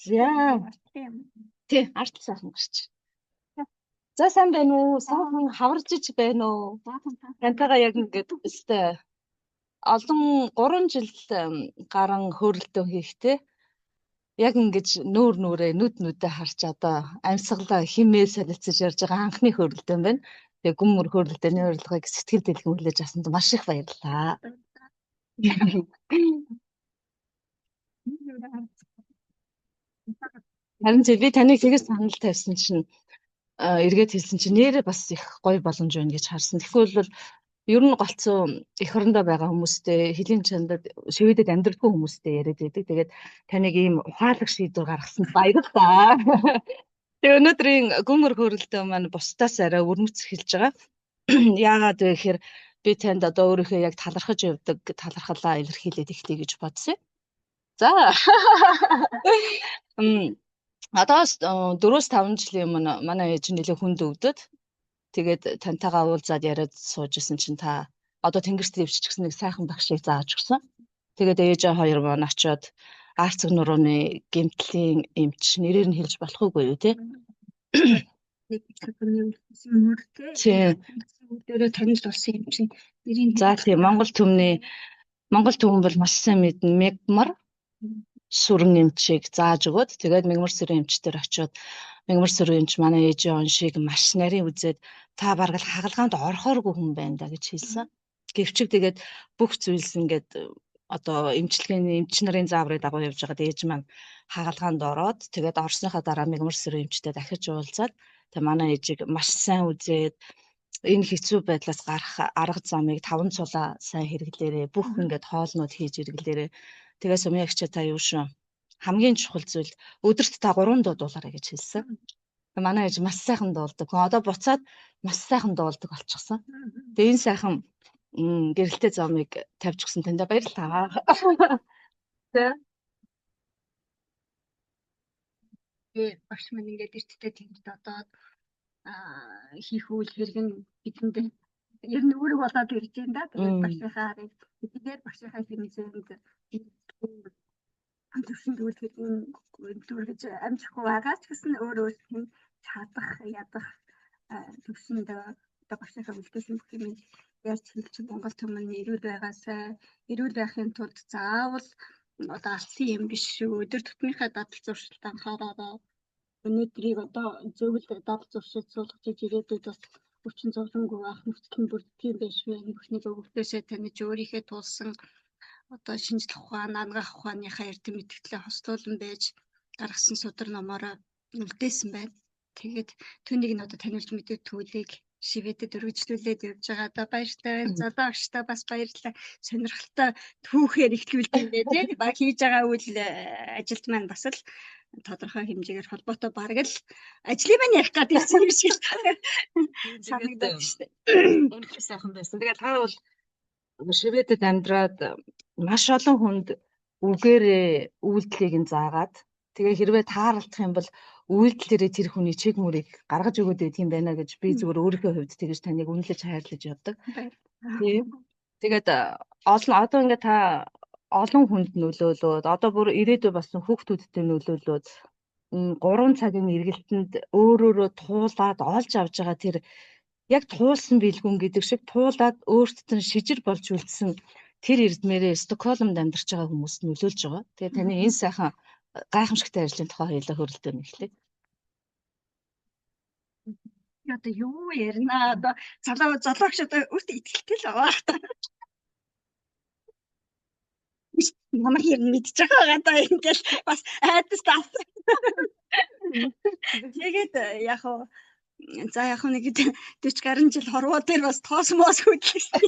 За. Тий, арт сайхан гарч. За, сайн байна уу? Сайхан хаваржиж байна уу? Тантайгаа яг ингээд өстэй олон 3 жил гарan хөөрөлдөө хийхдээ яг ингэж нүүр нүрээ нүд нүдээ харч одоо амьсгалаа химээ солилцож ярьж байгаа анхны хөөрөлдөө байна. Тэгээ гүн мөр хөөрөлдөөний урилгыг сэтгэл дэлгэн хүлээж авсанд маш их баярлалаа. Харин би таныг тэгэж санал тавьсан чинь эргээд хэлсэн чинь нэрээ бас их гоё боломж байна гэж харсан. Тэгэхгүй бол ер нь голцоо эх орондоо байгаа хүмүүстэй, хөлийн чанарт Шведэд амьдралгүй хүмүүстэй яриад байдаг. Тэгээд таныг ийм ухаалаг шийдвэр гаргасанд баярлалаа. Тэгээ өнөөдрийн гүмөр хөрөлдөө маань бусдаас арай өвөрмөц эхэлж байгаа. Яагаад вэ гэхээр би танд одоо өөрийнхөө яг талархаж явдаг талархалаа илэрхийлээд эхлэе гэж бодсон. За. Одоо 4-5 жилийн өмнө манай ээж нэлээ хүнд өвдөд. Тэгээд тантайгаа уулзаад яриад сууж исэн чинь та одоо тэнгэрт дэвшчихсэн нэг сайхан багшийг зааж өгсөн. Тэгээд ээжээ хоёр маань очиод Арцэг нурууны гэмтлийн эмч, нэрээр нь хэлж болох үгүй юу те? Тий. Дөрөө танил болсон юм чинь нэрийн. За тий, Монгол түмний Монгол түмэн бол маш сайн мэднэ. Мегмар сүрэн эмчийг зааж өгөөд тэгээд мегмар сүрэн эмчтэр очиод мегмар сүрэн эмч манай ээжийн оншийг маш нарийн үзээд та бараг л хагалгаанд орохооргүй хүн байна да гэж хэлсэн. Гэвч тэгээд бүх зүйлс ингээд одоо эмчилгээний эмч нарын зааврын дагуу явж байгаад ээж маань хагалгаанд ороод, тэгээд орсныхаа дараа мегмар сүрэн эмчтэй дахиж уулзаад, тэгээд манай ээжийг маш сайн үзээд, энэ хэцүү байдлаас гарах арга замыг таван цулаа сайн хэрэглээрээ, бүх ингээд хоолнууд хийж хэрэглээрээ. Тэгээ сумья агчаа, та юу шүү, хамгийн чухал зүйл өдөрт та 3 дуу дуулаарай гэж хэлсэн. Манай ээж маш сайхан дуулдаг. Одоо буцаад маш сайхан дуулдаг болчихсон. Тэгээ энэ сайхан гэрэлтэй замыг тавьж өгсөн танд баярлалаа. Тэ. Багш маань ингээд эрттэй тэнд одоод хийх үйл хэрэг нь бидэнд ер нь үүрэг болоод ирж байна да. Тэгээд багшийнхаа харыг эдгээр багшийнхаа хэмжээнд төвшөнд үйлдэл дүүргэж амжихгүй байгаа ч гэсэн өөр өөрт нь чадах ядах төвшөнд одоо багшийнхаа үлдээсэн бүх юм ярьж хэлж, Монгол түмэн эрүүл байгаасай, эрүүл байхын тулд заавал одоо алсын юм биш шүү. Өдөр тутмынхаа дадал зуршилд анхаараарай. Өнөөдрийг одоо зөвл дадал зуршил суулгаж ирээдүйд бас хүчин зовлонгүй байх нөхцөл нь бүрддэг юм байна шүү. Энэ бүхнийг өвгдөөсөө таних, өөрийнхөө тулсан одоо шинжлэх ухаан, анагаах ухааныхаа эрдэм мэтгэлээ хослуулан байж гаргасан судар номоороо үлдээсэн байна. Тэгээд түүнийг нь одоо таниулж мэдээ төлийг Шведэд өргөжлүүлээд явж байгаа да, баяртай байна. Золоо агштай бас баярлалаа. Сонирхолтой түүхээр ихтгүүлдэг юм байна тийм. Баг хийж байгаа үйл ажилт маань бас л тодорхой хэмжээгээр холбоотой, бараг л ажлын маань ярих гэдэг юм шиг санагдаад шүү дээ. Үнэхээр сайхан байсан. Тэгээд та бол Шведэд амьдраад маш олон хүнд үгээрээ үйлдэлийг нь заагаад, тэгээ хэрвээ тааралдах юм бол үйлдэлээрээ тэр хүний чиг мөрийг гаргаж өгөөд байдаг юм байна гэж би зүгээр өөрийнхөө хувьд тэгэж таныг үнэлж хайрлаж явдаг. Тийм. Тэгээд олон одоо ингээд та олон хүнд нөлөөлөөд, одоо бүр ирээдүй болсон хүүхдүүдтэй нөлөөлөөд, 3 цагийн эргэлтэнд өөр өөрө туулаад олж авч байгаа тэр яг туулсан бэлгүн гэдэг шиг туулаад өөртөө нь шижир болж үлдсэн тэр эрдмээрээ Стокгольмд амьдарч байгаа хүмүүст нөлөөлж байгаа. Тэгээ таны энэ сайхан гайхамшигтай ажлын тухай хоёулаа хөрөлдөө нэхлээ. Одоо юу ярина, одоо залуу золоогч одоо өөртөө итгэлтэй л байгаа. Намайг юм мэдж байгаа одоо ингээл бас айдас таасан. Тэгээд яг уу за яг нэг 40 гаруй жил хорвоо дээр бас тоос моос хөдлөсөн.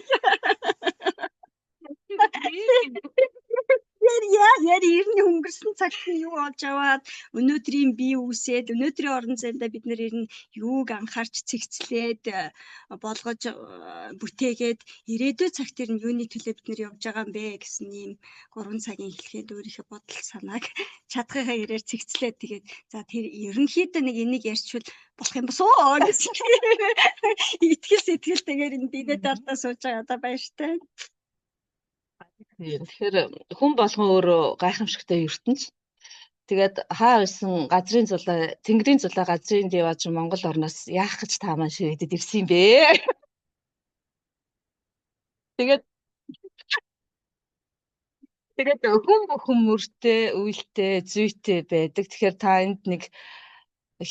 Яа яа ер нь өнгөрсөн цагт нь юу олж аваад, өнөөдрийн бие үүсээд, өнөөдрийн орон зайдаа бид нар ер нь юуг анхаарч цэгцлээд болгож бүтээгээд, ирээдүйн цаг тэр нь юуны төлөө бид нар явж байгаа юм бэ гэсэн ийм 3 цагийн хэлэхэд өөрийнхөө бодол санааг чадхынхаа ирээр цэгцлээд, тэгээд за тэр ерөнхийдөө нэг энийг ярьчвал болох юм босоо гэсэн итгэл сэтгэлтэйгээр энэ бидэд алдаа сууж байгаа одоо баяртай. Тэгэхээр хүн болгон өөрөө гайхамшигтай ертөнц. Тэгээд хаа байсан газрын зулаа, тэнгэрийн зулаа газрын дивааж Монгол орноос яах гэж та маань Шведэд ирсэн юм бэ? Тэгээд Тэгээд хүн бүхэн мөртэй, үйлтэй, зүйтэй байдаг. Тэгэхээр та энд нэг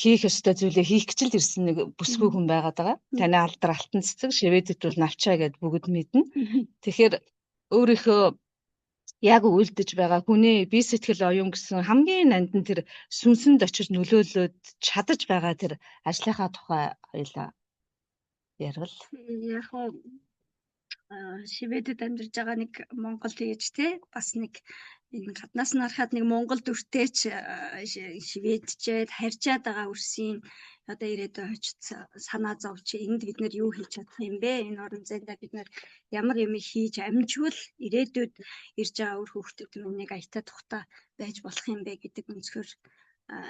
хийх ёстой зүйлээ хийх гэж л ирсэн нэг бүсгүй хүн байгаад байгаа. Таны алдар алтан цэцэг, Шведэд бол навчаа гэд бүгд мэднэ. Тэгэхээр өөрийнхөө яг үйлдэж байгаа хүний бие сэтгэл оюун гэсэн хамгийн нандин тэр сүнсэнд очиж нөлөөлөөд чадаж байгаа тэр ажлынхаа тухай хоёлаа ярил. Яг Шведэд амьдарч байгаа нэг монгол ээж те бас нэг энэ гаднаас нь харахад нэг монгол дүртэйч шведчээд харьжаад байгаа үрсийн одоо ирээдүйн очиж санаа зовж энд бид нэр юу хийж чадах юм бэ? Энэ орон зайдаа бид нэр ямар юм хийж амживал ирээдүйд ирж байгаа үр хүүхдүүд минь нэг аятай тухтай байж болох юм бэ гэдэг өнцгөр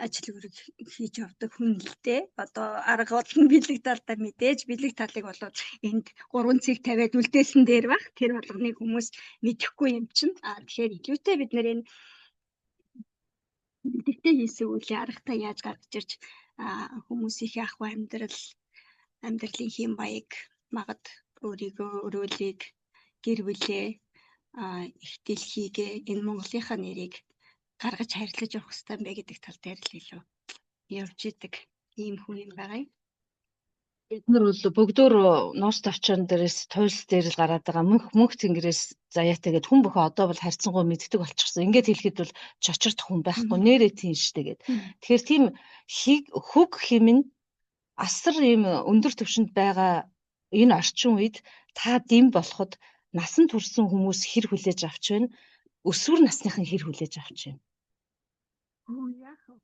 ажил үүрэг хийж явдаг хүн л дээ. Одоо арга бол нь бэлэг талдаа мэдээж бэлэг талыг бол энд 3 цэг тавиад үлдээсэн дээр баг. Тэр болгоныг хүмүүс мэдэхгүй юм чинь. А тэгэхээр илүүтэй бид нэр энэ бэлэгтэй хийсэн үеийн аргатай яаж гаргаж ирж хүмүүсийн ах амьдрал амьдралын хэм маяг магад өөрийгөө өрөөлийг гэр бүлээ их дэлхийгээ энэ Монголынхаа нэрийг гаргаж хайрлаж явах хэрэгтэй юм бэ гэдэг тал дээр л илүү явж идэг ийм хүн юм байгаа юм. Бид нар бол бөгдөөр нууц товчон дээрээс туйлс дээр л гараад байгаа мөнх мөнх тэнгэрээс заяатай гэд хүн бүхэн одоо бол харьцангуй мэддэг болчихсон. Ингээд хэлэхэд бол чочирдох хүн байхгүй нэрээ тийм штэ гэд. Тэгэхээр тийм хөг хэм нь асар ийм өндөр түвшинд байгаа энэ орчин үед та дэм болоход насан турсан хүмүүс хэр хүлээж авч байна? Өсвөр насныхан хэр хүлээж авч байна? Яах вэ?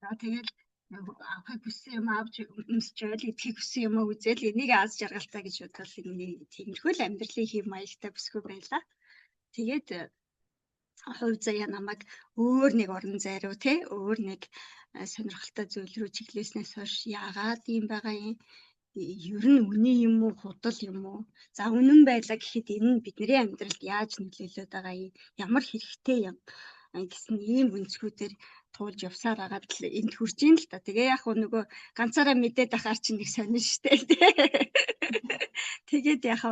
За тэгэл авахыг хүссэн юм авч өмсч байл, идэхийг хүссэн юм үзэл энийг аз жаргалтай гэж бодвол энэ тиймэрхүү л амьдралын хэв маягтай бүсгүй байлаа. Тэгээд хувь заяа намайг өөр нэг орон зай руу те өөр нэг сонирхолтой зүйл рүү чиглүүлснээс хойш яагаад ийм байгаа юм ер нь үнэн юм уу худал юм уу? За үнэн байлаа гэхэд энэ нь бидний амьдралд яаж нөлөөлөд байгаа юм? Ямар хэрэгтэй юм гэсэн ийм өнцгүүдээр туулж явсаар агаад л энд хүрж ийн л та. Тэгээ яг нөгөө ганцаараа мэдээд ахаар чинь нэг сонин штэ. Тэгээд яг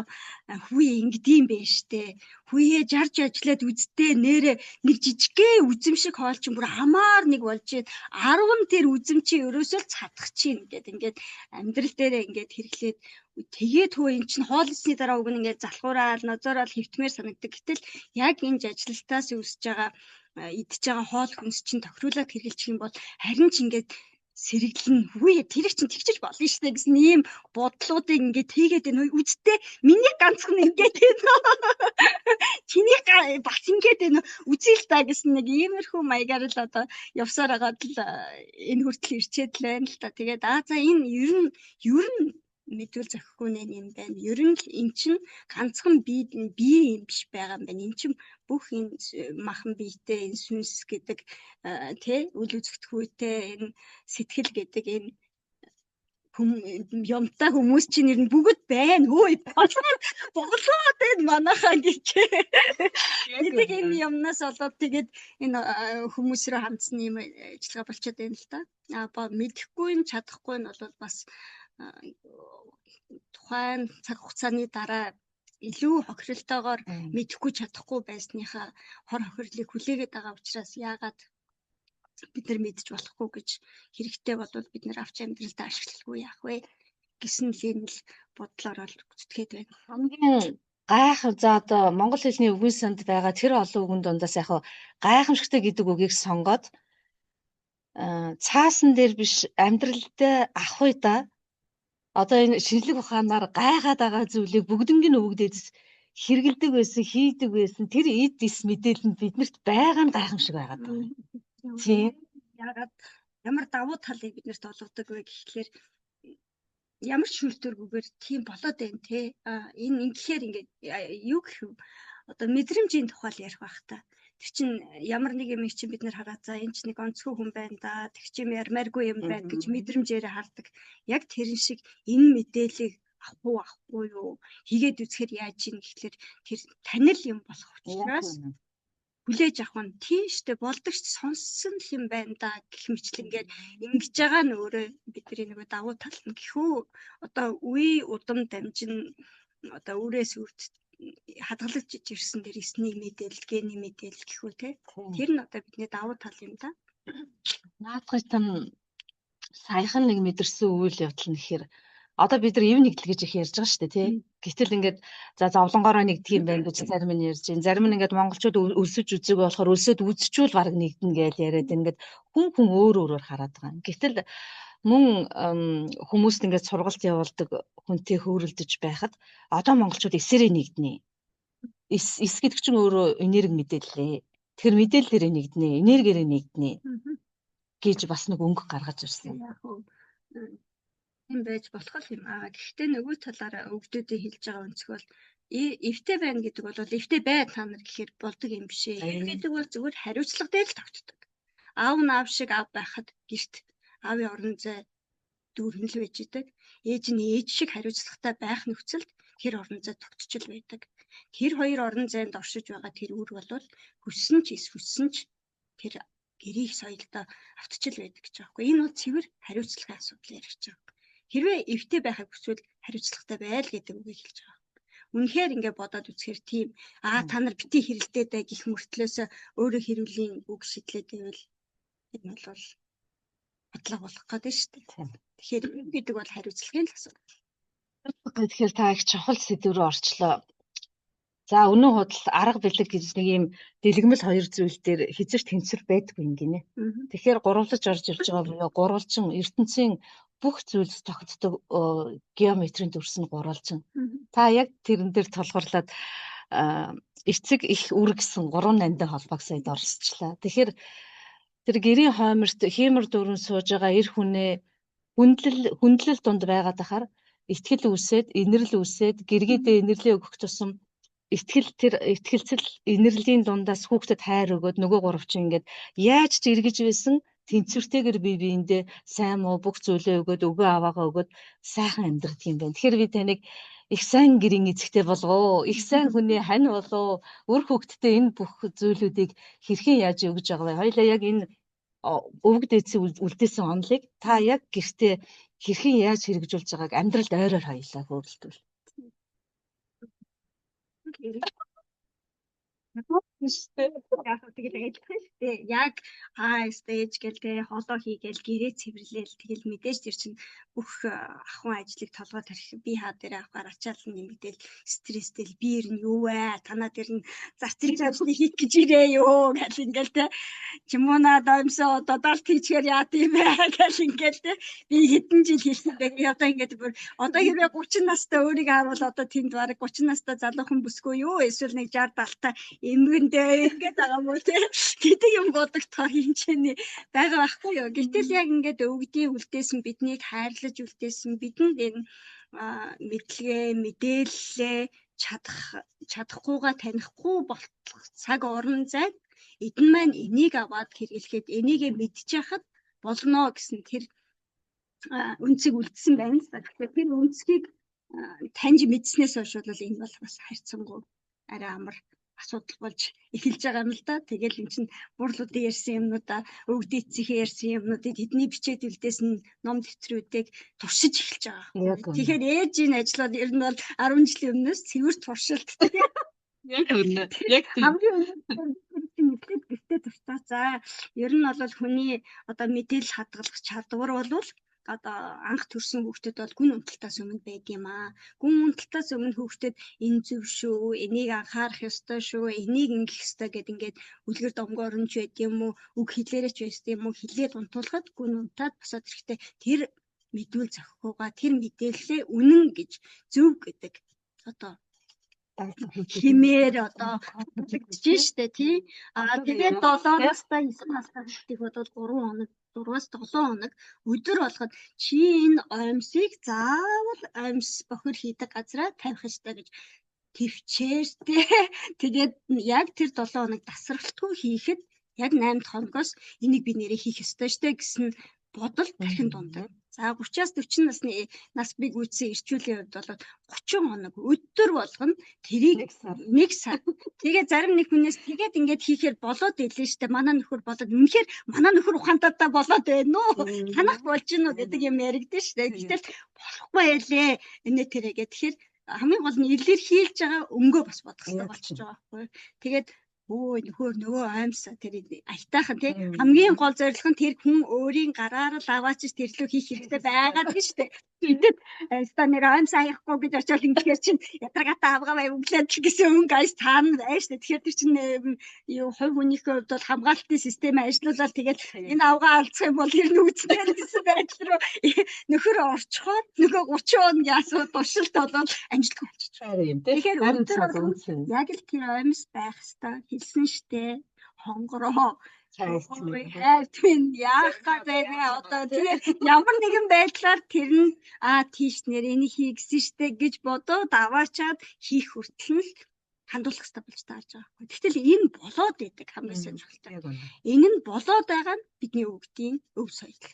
хүү ингэдэм бэ штэ. Хүүе жарж ажиллаад үздээ нэрэ нэг жижигхэн үзэм шиг хоол чинь бүр хамаар нэг болж 10 тэр үзэм чи ерөөсөө л цадах чинь гэд ингээд амьдрал дээрээ ингээд хэрэглээд тэгээд хөө эн чинь хоол идсний дараа уг нь ингээд залхуураад нозоорол хөвтмээр санагдаг. Гэтэл яг энэ ажилтаас үүсэж байгаа идчихэж байгаа хоол хүнс чинь тохируулаад хэрэглэх юм бол харин ч ингээд сэргэлэн хүү тэр чинь тэгчиж болно шүү дээ гэсэн ийм бодлуудыг ингээд хийгээд байна. Үздэй миний ганцхан ингээд байна. Чиний бас ингээд байна. Үзье л та гэсэн нэг иймэрхүү маягаар л одоо явсаар хагаад л энэ хүртэл ирчээд л байна л та. Тэгээд за энэ ер нь мэдвэл зохихгүй нэ юм байна. Ер нь л эн чинь ганцхан бие бие юм биш байгаа юм байна. Эн чинь бүх энэ махан биетэй энэ сүнс гэдэг тэ үл үзэгдэхүйтэй энэ сэтгэл гэдэг энэ юмтай хүмүүс чинь ер нь бүгд байна. Хөөе болоод энэ манайхаа гэж гэдэг энэ юмнаас болоод тэгээд энэ хүмүүс рүү хандсан юм ажиллагаа болчиход байна л та. А мэдэхгүй нь чадахгүй нь бол бас тухайн цаг хугацааны дараа илүү хохиролтойгоор мэдэхгүй чадахгүй байсныхаа хор хохирлыг хүлээгээд байгаа учраас яагаад бид нар мэдж болохгүй гэж хэрэгтэй болвол бид нар авч амьдралдаа ашиглалгүй яах вэ гэсэн л энэ л бодлоор бол зүтгээд байна. Хамгийн гайхав за одоо монгол хэлний үгэн санд байгаа тэр олон үгэн дундаас яг гайхамшигтай гэдэг үгийг сонгоод цаасан дээр биш амьдралдаа авах үедээ одоо энэ шинжлэх ухаанаар гайхаад байгаа зүйлийг бүгднийг өвгдөөс хэрэгэлдэг байсан, хийдэг байсан тэр эд эс мэдээлэл нь биднэрт байгаа нь гайхамшиг байгаад байгаа. Тийм. Яагаад ямар давуу талыг биднэрт олгодог вэ гэхлээр ямар ч шүүлтүүргүйгээр тийм болоод байна те. А энэ ингэхээр ингээд юу гэх юм одоо мэдрэмжийн тухай л ярих байх та. Тэр чин ямар нэг юм чинь бид нэр хараад за энэ ч нэг онцгой хүн байна да. Тэг чи юм ярмааргүй юм байна гэж мэдрэмжээрээ хардаг. Яг тэрэн шиг энэ мэдээллийг Авах уу, авахгүй юу? Хийгээд үзэхээр яаж ийн гэхлээр тэр танил юм болох учраас хүлээж авах нь тийм штэ, болдог ч, сонссон л юм байна да гэх мэтлэнгээр ингэж байгаа нь өөрөө бидний нөгөө давуу тал нь гэхүү. Одоо үе удам дамжин одоо үрээс үрд хадгалагдж ирсэн тэр эсний мэдээлэл, гений мэдээлэл гэхүү те. Тэр нь одоо бидний давуу тал юм да. Наадхыг тань саяхан нэг мэдэрсэн үйл явдал нь гэхээр одоо бид нар ив нэгдэл гэж их ярьж байгаа шүү дээ, тий. Гэтэл ингээд за зовлонгоороо нэгдэх юм байна гэж зарим нь ярьж байна. Зарим нь ингээд монголчууд өлсөж үзег болохоор өлсөд үзчихвэл бараг нэгдэнэ гэж яриад ингээд хүн хүн өөр өөрөөр хараад байгаа. Гэтэл мөн хүмүүст ингээд сургалт явуулдаг хүнтэй хөөрөлдөж байхад одоо монголчууд эсэрээ нэгднэ. Эс эс гэдэг чинь өөрөө энерги мэдээлэл. Тэгэхээр мэдээллээрээ нэгднэ, энергиэрээ нэгднэ гэж бас нэг өнгө гаргаж ирсэн. Яг юм байж болох юм аа. Гэхдээ нөгөө талаараа өвгдүүдийн хэлж байгаа өнцөг бол эвтэй байна гэдэг бол эвтэй бай та нар гэхээр болдог юм биш ээ. Эв гэдэг бол зүгээр хариуцлага дээр л тогтдог. Аав нь аав шиг аав байхад гэрт аавын орон зай дүүрэн л байж идэг. Ээж нь ээж шиг хариуцлагатай байх нөхцөлд тэр орон зай тогтчил байдаг. Тэр хоёр орон зайд оршиж байгаа тэр үр бол хүссэн ч эс хүссэн ч тэр гэрийн соёлдоо автчил байдаг гэж байгаа байхгүй. Энэ бол цэвэр хариуцлагын асуудал яригч байгаа. Хэрвээ эвтэй байхыг хүсвэл хариуцлагатай байл гэдэг үгийг хэлж байгаа. Үнэхээр ингээ бодоод үзэхээр тийм аа та нар бити хэрэлдээд бай гих мөртлөөс өөрөө хэрүүлийн үг шидлээд байвал энэ бол бодлого болох гэдэг шүү дээ. Тэгэхээр гэдэг бол хариуцлагын л асуудал. Тэгэхээр та их чухал сэдв рүү орчлоо. За, үнэн худал, арга бэлэг гэж нэг юм дэлгэмэл хоёр зүйл дээр хизэрч тэнцвэр байдгүй юм гинэ. Тэгэхээр гурвалж орж ирж байгаа буюу гурвалжин ертөнцийн бүх зүйлс тогтдог геометрийн дүрс нь гурвалжин. Та яг тэрэн дээр тулгуурлаад эцэг их үр гэсэн гурван нандин холбоог сая дорсчлаа. Тэгэхээр тэр гэрийн хойморт хиймор дүүрэн сууж байгаа эр хүнээ хүндлэл хүндлэл дунд байгаад ахаар итгэл үүсээд, инэрл үүсээд, гэргийдээ инэрлээ өгөх тусам итгэл, тэр итгэлцэл инэрлийн дундаас хүүхдэд хайр өгөөд нөгөө гурав чинь ингээд яаж ч эргэж байсан тэнцвэртэйгэр бие биендээ сайн муу бүх зүйлээ өгөөд, өгөө аваагаа өгөөд сайхан амьдрах юм байна. Тэгэхээр би таныг их сайн гэрийн эзэгтэй болгоо, их сайн хүний хань болоо, үр хүүхдтэй энэ бүх зүйлүүдийг хэрхэн яаж өгж байгаа вэ? Хоёлаа яг энэ өвөг дээдсийн үлдээсэн онолыг та яг гэртээ хэрхэн яаж хэрэгжүүлж байгааг амьдралд ойроор хоёлаа хөөрөлдвөл. Яг тэгэл адилхан шүү дээ. Яг аа стейж гэл те хоолоо хийгээл, гэрээ цэвэрлээл, тэгэл мэдээж тэр чинь бүх ахуйн ажлыг толгой тарих, би хаа дээр авахаар ачаал нэмэгдээл, стресстэй, би ер нь юу вэ? Танаа тэр нь зарцуулж ажлыг хийх гэж ирээ юу гэл ингээл те. Чимуна домсоо одоо далт хийчихээр яа тийм бэ гэл ингээл те. Би хэдэн жил хийсэн бэ? Одоо ингээд бүр одоо хэрвээ 30 настай өөрийгөө харуул одоо тэнд бараг 30 настай залуухан бүсгүй юу? Эсвэл нэг 60 70-тай эмгэндээ ингээд байгаа мó те гэдэг юм бодогдох хэмжээний байгаа байхгүй юу. Гэтэл яг ингээд өвгдийн үлдээсэн, биднийг хайрлаж үлдээсэн, бидэнд энэ мэдлэгээ, мэдээллээ чадах чадахгүйгаа танихгүй болтол цаг орон зайд эдэн маань энийг аваад хэрэглэхэд, энийгээ мэдчихэхэд болно гэсэн тэр үнцэг үлдсэн байна л да. Тэгэхээр тэр үнцгийг таньж мэдснээс хойш бол энэ бол бас харьцангуй арай амар асуудал болж эхэлж байгаа юм л да. Тэгэл эн чинь бурлуудын ярьсан юмнуудаа, өвгдээцийнхээ ярьсан юмнуудыг, тэдний бичээд үлдээсэн ном дэвтрүүдийг туршиж эхэлж байгаа. Тэгэхээр ээжийн ажлууд ер нь бол 10 жилийн өмнөөс цэвэр туршилт. Яг үнэ. Яг тийм. Хамгийн үнэ гэртээ туртаа. За, ер нь бол хүний одоо мэдээлэл хадгалах чадвар бол одоо анх төрсэн хүүхдэд бол гүн унталтаас өмнө байд юм аа. Гүн унталтаас өмнө хүүхдэд энэ зөв шүү, энийг анхаарах ёстой шүү, энийг ингэх ёстой гэд ингээд үлгэр домгоор нь ч байд юм уу, үг хэлээрээ ч байд юм уу, хэлээд унтуулахад гүн унтаад босоод ирэхдээ тэр мэдүүл зохихуйгаа тэр мэдээллээ үнэн гэж, зөв гэдэг одоо химээр одоо хадгалагдаж штэ тий. Аа, тэгээд 7 настай, 9 настай хүүхдийг бол 3 хоног, 3-аас 7 хоног өдөр болгоод чи энэ оймсыг заавал оймс бохир хийдэг газараа тавих ёстой гэж төвчээртэй. Тэгээд яг тэр 7 хоног тасралтгүй хийхэд яг 8 дахь хоногоос энийг би нэрээ хийх ёстой штэ гэсэн бодол тархин дунд За 30-аас 40 насны нас би гүйцсэн эрчүүлийн хувьд бол 30 хоног өдөр болгоно тэрийг нэг сар. Тэгээ зарим нэг хүнээс тэгээд ингээд хийхээр болоод илээ штэ, манай нөхөр болоод, үнэхээр манай нөхөр ухаантайдаа болоод байна уу? Танах болж гинүү гэдэг юм яригдэн штэ. Гэтэл болохгүй байлээ. Энэ тэрэгээ. Тэгэхээр хамгийн гол нь илэрхийлж байгаа өнгөө бас бодох хэрэгтэй болчихж байгаа байхгүй. Тэгээд өө нөхөр нөгөө аймсаа тэр аятайхан тий, хамгийн гол зорилго нь тэр хүн өөрийн гараар л аваач тэрлүү хийх хэрэгтэй байгаад нь шүү дээ. Тэдэд ста нэр аймсаа аяхгүй гэж очиод ингэхээр чинь ядаргаатай авгаа бай өглөөд гэсэн өнгө аяс таана байж шүү дээ. Тэгэхээр тэр чинь юу хувь хүнийхээ хувьд бол хамгаалтын систем ажиллуулаад тэгээд энэ авгаа алдах юм бол тэр нүцнэ гэсэн байдал руу нөхөр орчхоод нөгөө 30 хоногийн асуудал туршилт болоод амжилтгүй болчих. Юм тий. Тэгэхээр яг л тэр аймс байх хэвээр хэлсэн штэ, хонгороо хайрт минь яах гэдэг вэ одоо, тэгээ ямар нэгэн байдлаар тэр нь тийш нэр энийг хий гэсэн штэ гэж бодоод аваачаад хийх хүртэл нь хандуулах хэрэгтэй болж таарж байгаа байхгүй. Гэтэл энэ болоод идэг хамгийн сонирхолтой. Энэ нь болоод байгаа нь бидний өвгдийн өв соёл.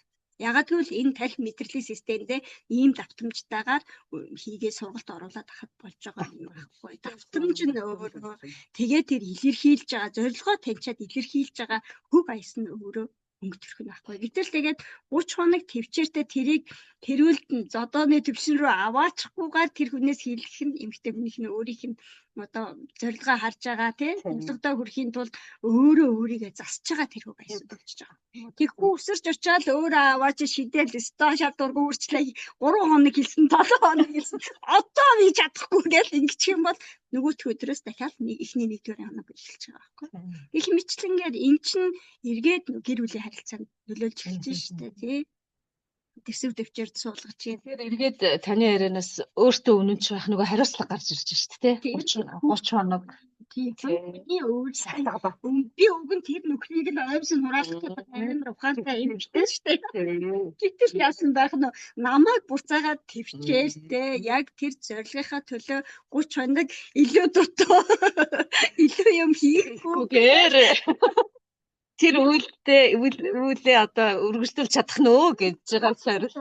Ягаад гэвэл энэ тарих мэдрэлийн системдээ ийм давтамжтайгаар хийгээ сургалт оруулаад ахад болж байгаа юм байхгүй. Давтамж нь өөрөө, тэгээд тэр илэрхийлж байгаа зорилгоо таньчаад илэрхийлж байгаа хөг аяс нь өөрөө өнгө төрх нь байхгүй. Гэтэл тэгээд 30 хоног төвчээртэй тэрийг тэрүүлд нь зодооны төвшин рүү аваачихгүйгээр тэр хүнээс хийлгэх нь эмэгтэй хүнийх нь өөрийнх нь одоо зорилгоо харж байгаа тийм зорилгодоо хүрэхийн тулд өөрөө өөрийгөө засаж байгаа тэр хөг аяс болчихж байгаа. Тэгэхгүй өсөрч очиад өөрөө аваач шидэл өстой шав дургу үрчлээ 3 хоног хэлсэн, 7 хоног хэлсэн, одоо би чадахгүй гэл ингэчих юм бол нөгөөх өдрөөс дахиад нэг эхний нэгдүгээр хоног эхэлж байгаа байхгүй. Их мэтлэнгээр эн чин эргээд гэр бүлийн харилцаанд нөлөөлж эхэлж штэ тий. Тэсв төвчээр суулгаж чинь. Тэгэхээр эргээд таны ярианаас өөртөө үнэнч байх нөгөө хариуцлага гарч ирж штэ тий. 30 хоног. Тийм. Миний өөрсдөө би уг нь тэр нөхрийг нь оймсон хураалах гэдэг амар ухаантай юм штэ. Гэтэл яасан байх нь, намайг буцаагаад төвчээртэй яг тэр зорилгынхаа төлөө 30 хоног илүү дутуу илүү юм хийхгүйгээр тэр үйлдээ үйлээ одоо өргөжлүүлж чадах нь өө гэж байгаа сарил.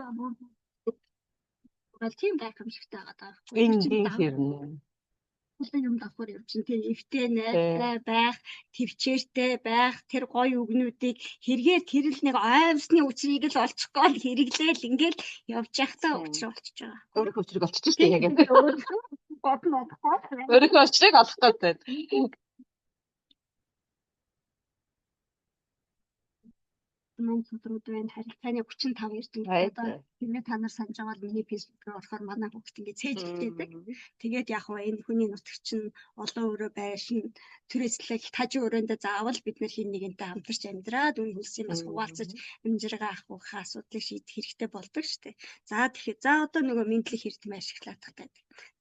Тийм гайхамшигтай байгаа. Энэ хэрнэ. Олон юм давхар явчихна. Тэр эвтэй найртай байх, төвчээртэй байх, тэр гоё үгнүүдийг хэрэгээр тэр л нэг оймсны учрыг л олчих гол хэрэглээл ингээл явж явахдаа учраа болчихж байгаа. Өөрийнхөө учрыг олчих шүү дээ яг. Гол нь олохгүй. Өөрийнхөө учрыг олох гэдэг. Мөн судрууд байна. Харилцааны 35 эрдэмтэд одоо хэрвээ та нар санаж байгаа бол миний фэйсбүүк рүү орохоор манай хүүхд ингээд цээжлдэг. Тэгээд яг хаа энэ хүний нутагч нь олон өрөө байшин түрээслэх тажин өрөөндөө заавал бид нар хин нэгэнтэй хамтарч амьдраад үн хөлсийн бас хуваалцаж амжиргаа авах асуудлыг шийдэх хэрэгтэй болдог шүү дээ. За тэгэхээр за одоо нөгөө мэдлэг эрдэм ашиглах гэдэг.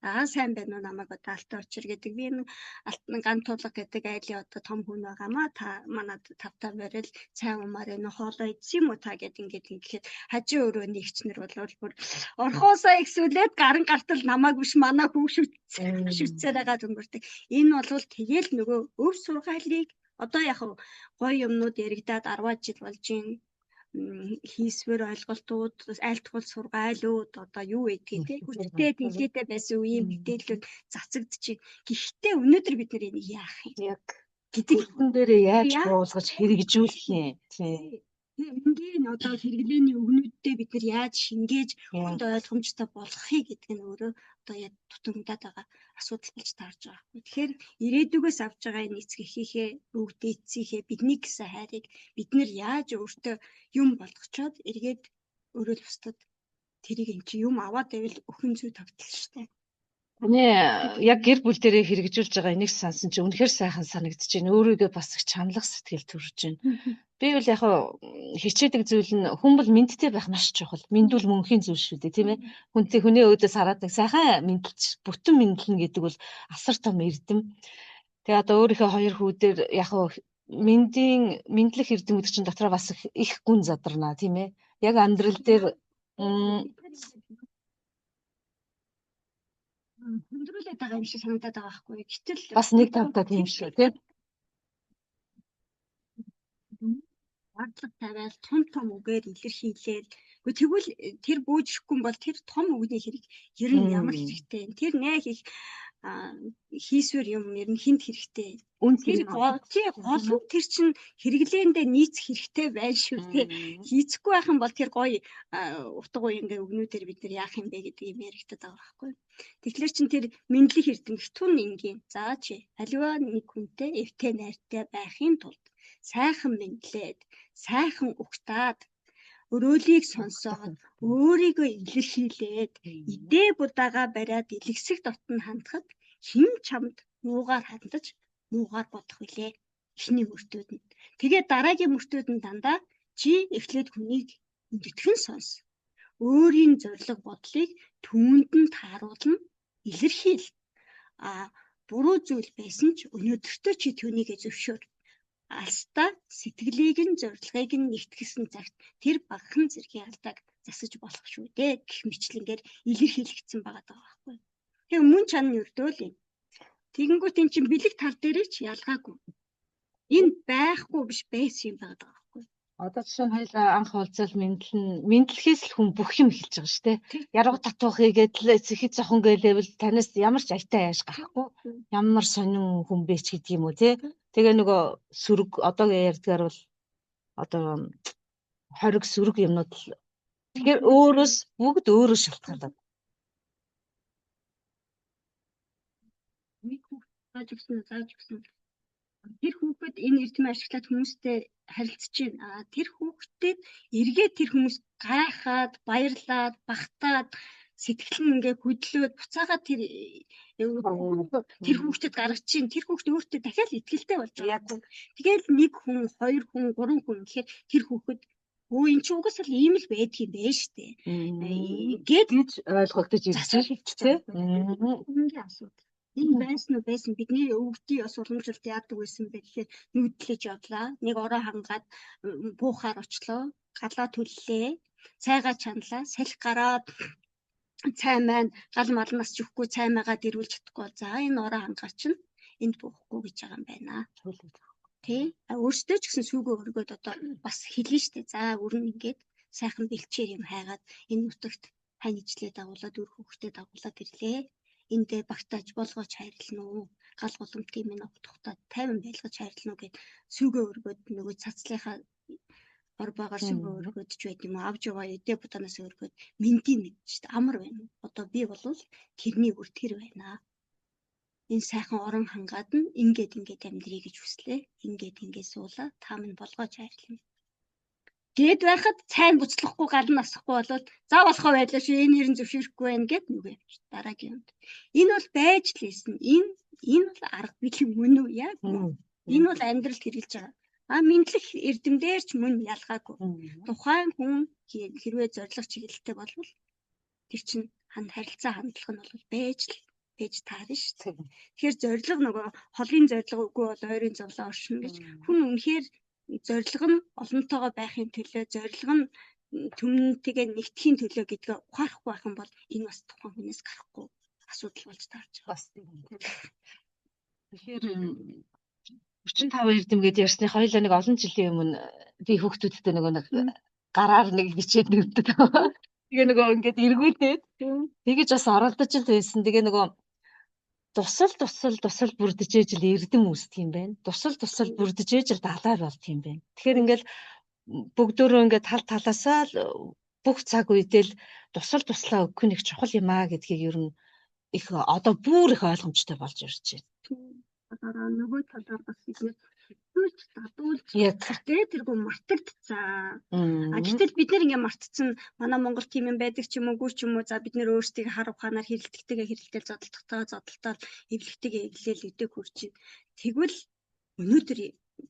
Аа сайн байна уу, намайг одоо Алтан учир гэдэг, би энэ Алтан ган тулга гэдэг айлын одоо том хүн байгаамаа, та манай тавтаа барил сайн умаар энэ хоолоо идсэн юм уу та гэд ингээд ингээд хажуу өрөөний эгчнэр бол бүр орхоосоо ихсүүлээд гарын гартал намайг биш манай хүү шүтсээр байгаа өнгөрдөг. Энэ бол тэгэл нөгөө өв сургаалыг одоо яг гоё юмнууд яригадаад 10 жил болж байна, хийсвэр ойлголтууд, айлтгуул сургаалууд одоо юу гэдгийг те хүчтэй тэлгээтэй байсан үеийн мэдээллүүд цацагдчих. Гэхдээ өнөөдөр бид нар энийг яах юм? Яг гэдэг бүтэн дээрээ яаж буулгаж хэрэгжүүлэх юм? Тийм. Энгийн одоо хэрэглээний өгнүүддээ бид нар яаж шингээж хүнд ойлгомжтой болгохыг гэдэг нь өөрөө одоо яг дутагдаад байгаа асуудал болж таарж байгаа. Тэгэхээр ирээдүгөөс авч байгаа энэ эцэг эхийнхээ өв дээдсийнхээ бидний гэсэн хайрыг бид нар яаж өөртөө юм болгочоод эргээд өөрөө л бусдад тэрийг эн чи юм аваад байвал өхөн зүй тогтол штэ. Таны яг гэр бүл дээрээ хэрэгжүүлж байгаа энийг сансан чи үнэхээр сайхан санагдаж байна. Өөрийгөө бас их чамлах сэтгэл төрж байна. Би бол яг хичээдэг зүйл нь хүн бол мэндтэй байх маш чухал. Мэнд бол мөнхийн зүйл шүү дээ, тийм ээ. Хүнтэй хүний өөдөөс хараад нэг сайхан мэндэлж бүтэн мэдлэн гэдэг бол асар том эрдэм. Тэгээ одоо өөрийнхөө хоёр хүү дээр яг мэндийн мэдлэх эрдэм гэдэг чинь дотроо бас их гүн задарнаа, тийм ээ. Яг амьдрал дээр хүндрүүлээд байгаа юм шиг санагдаад байгаа байхгүй. Гэтэл бас нэг тавтай тийм шүү, тийм. Бодлого тавиал том том үгээр илэрхийлээл Гэхдээ тэгвэл тэр бууж ирэхгүй бол тэр том үгний хэрэг ер нь ямар хэрэгтэй. Тэр нэх их хийсвэр юм ер нь хинт хэрэгтэй. Тэр гол гол нь тэр чинь хэрэглээндээ нийцэх хэрэгтэй байх шүү дээ. Хийцэхгүй байх юм бол тэр гоё утга уянгийн өгнүүдээр бид нар яах юм бэ гэдэг юм яригдаад байгаа байхгүй. Тэгэхээр чин тэр мэдлэг эрдэм хитүүн энгийн. За чи аливаа нэг хүнтэй эвтэй найртай байхын тулд сайхан мэдлээд, сайхан угтаад, өрөөлийг сонсоод, өөрийгөө илэрхийлээд, идээ будаага бариад илгэсэг дотн хандхад хэн чамд муугаар хандаж, муугаар бодох вүлээ. Эхний мөртүүд нь. Тэгээд дараагийн мөртүүд нь дандаа чи эхлээд хүнийг үндэтгэн сонс. Өөрийн зорилго бодлыг түүнд нь тааруулна, илэрхийл. А буруу зүйл байсан ч өнөөдөртөө чи түүнийг зөвшөөр. Алстаа сэтгэлийг нь зорилгыг нь нэгтгэсэн цагт тэр багахан зэргийн алдааг засаж болох шүү дээ гэх мэтлэнгээр илэрхийлэгдсэн байгаа даа байхгүй. Тэгээ мөн чан нь өрдөөл юм. Тэгэнгүүт эн чинь бэлэг тал дээрээ ч ялгаагүй. Энэ байхгүй биш байсан юм байгаа даа байхгүй. Одоо жишээ нь хоёул анх уулзал мэдлэн мэдлэхээс л хүн бүх юм эхэлж байгаа шүү дээ. Ярга татуу хийгээд л цэхэд зохон гэлээвэл танаас ямар ч аятай яаш гарахгүй. Ямар сонин хүн бэ ч гэдэг юм уу те. Тэгээ нөгөө сөрөг одоогийн ярьдгаар бол одоо хориг сөрөг юмнууд л тэгэхээр өөрөөс бүгд өөрөө шалтгаалаад. Нэг хүүхэд зааж өгсөн зааж өгсөн. Тэр хүүхэд энэ эрдмээ ашиглаад хүмүүстэй харилцаж байна. А тэр хүүхдэд эргээд тэр хүмүүс гайхаад, баярлаад, багтаад сэтгэл нь ингээ хөдлөөд буцаагаад тэр тэр хүүхдэд гаргаж чинь тэр хүүхд өөртөө дахиад итгэлтэй болж байгаа. Тэгэл нэг хүн, хоёр хүн, гурван хүн гэхээр тэр хүүхэд өө эн чинь угаасаа л ийм л байдгийг юм байна штэ. Гээд гэж ойлгогдож ирж байна. Үнгийн асуудал. Энэ байсан уу байсан бидний өвгдийн ёс уламжлалт яадаг байсан бэ гэхээр нүүдлэж явлаа. Нэг ороо хангаад буухаар очлоо. Галаа түллээ. Цайгаа чаналаа. Салхи гараад цай маань гал малнаас ч өгөхгүй цай магаа дэрвүүлж чадахгүй. За энэ ороо хангаа чинь энд буухгүй гэж байгаа юм байна. Тэ? Өөртөө ч гэсэн сүүгөө өргөөд одоо бас хэлнэ штэ. За өрн ингээд сайхан бэлчээр юм хайгаад энэ нутагт хань ижлээ дагуулад үр хүүхдээ дагуулад ирлээ. Эндээ багтааж болгооч хайрлана уу? Гал гуламтын минь тухтаа тайван байлгаж хайрлана уу гэд сүүгөө өргөөд нөгөө цацлынхаа орбоогоор сүүгөө өргөөд ч байд юм уу? Авч яваа эдээ бутанаас өргөөд мэндийн мэдж штэ амар байна. Одоо би болвол тэрний үр тэр байна. Энэ сайхан орон хангаад нь ингээд ингээд амьдрий гэж хүслээ. Ингээд ингээд суулаа. Та минь болгооч хайрлана. Гээд байхад сайн буцлахгүй гал нь асахгүй болвол за болохоо байлаа шүү. Энэ нэрэн зөвшөөрөхгүй байна гэд нүгэ явчих. Дараагийн юмд. Энэ бол байж л байсан. Энэ бол арга бэлэг мөн үү яг? Энэ бол амьдралд хэрэгжилж байгаа. А мэдлэг эрдэм дээр ч мөн ялгаагүй. Тухайн хүн хэрвээ зорилго чиглэлтэй болвол тэр чинь харилцаа хандлага нь бол байж л байж таарна шүү дээ. Тэгэхээр зорилго нөгөө холын зорилго үгүй бол ойрын зовлон оршино гэж хүн үнэхээр зорилго нь олонтойгоо байхын төлөө зорилго нь түмнтэйгээ нэгтгэхийн төлөө гэдгээ ухаарахгүй байх юм бол энэ бас тухайн хүнээс гарахгүй асуудал болж таарч байгаа. Бас тийм. Тэгэхээр 45 эрдэм гэдээ ярьсны хоёлаа нэг олон жилийн өмнө би хүүхдүүдтэй нөгөө нэг гараар нэг бичээд нүддэг. Тэгээ нөгөө ингээд эргүүлээд тэгэж бас оролдож л байсан. Тэгээ нөгөө тусал тусал тусал бүрдэж ижил эрдэм үүсдэг юм байна. Тусал тусал бүрдэж ижил далай болдго юм байна. Тэгэхээр ингээл бүгдөө ингээд тал талаасаа л бүх цаг үедээ л тусал туслаа өгөх нь их чухал юм аа гэдгийг ер нь их одоо бүр их ойлгомжтой болж ирж байна. Талаараа нөгөө талаар бас бид нэр хэвтүүлж дадуулж тэгээ тэргүй мартагдцаа. А гэтэл бид нэр ингээ мартцсан манай Монгол тийм юм байдаг ч юм уу, үгүй ч юм уу. За бид нэр өөрсдийг хар ухаанаар хэрэлдэгтэйгээ хэрэлдээл зодтолдохтой зодтолтоод эвлэгтэйгээ эвлээл өдөө хурж. Тэгвэл өнөөдөр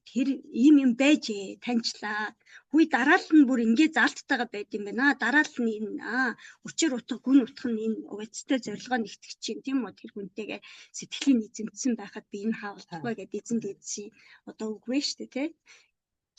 тэр ийм юм байжээ таньчлаа. Хүй дараалал нь бүр ингээ заалттайгаа байд юм байна. Дараалал нь энэ өчөр утга гүн утга нь энэ угцтай зорилгоо нэгтгэж чинь тийм үү тэр хүнтэйгээ сэтгэлийн эзэмдсэн байхад би энэ хаалдахгүй гэдээ эзэн дээдсийн одоо үгүй шүү дээ тий.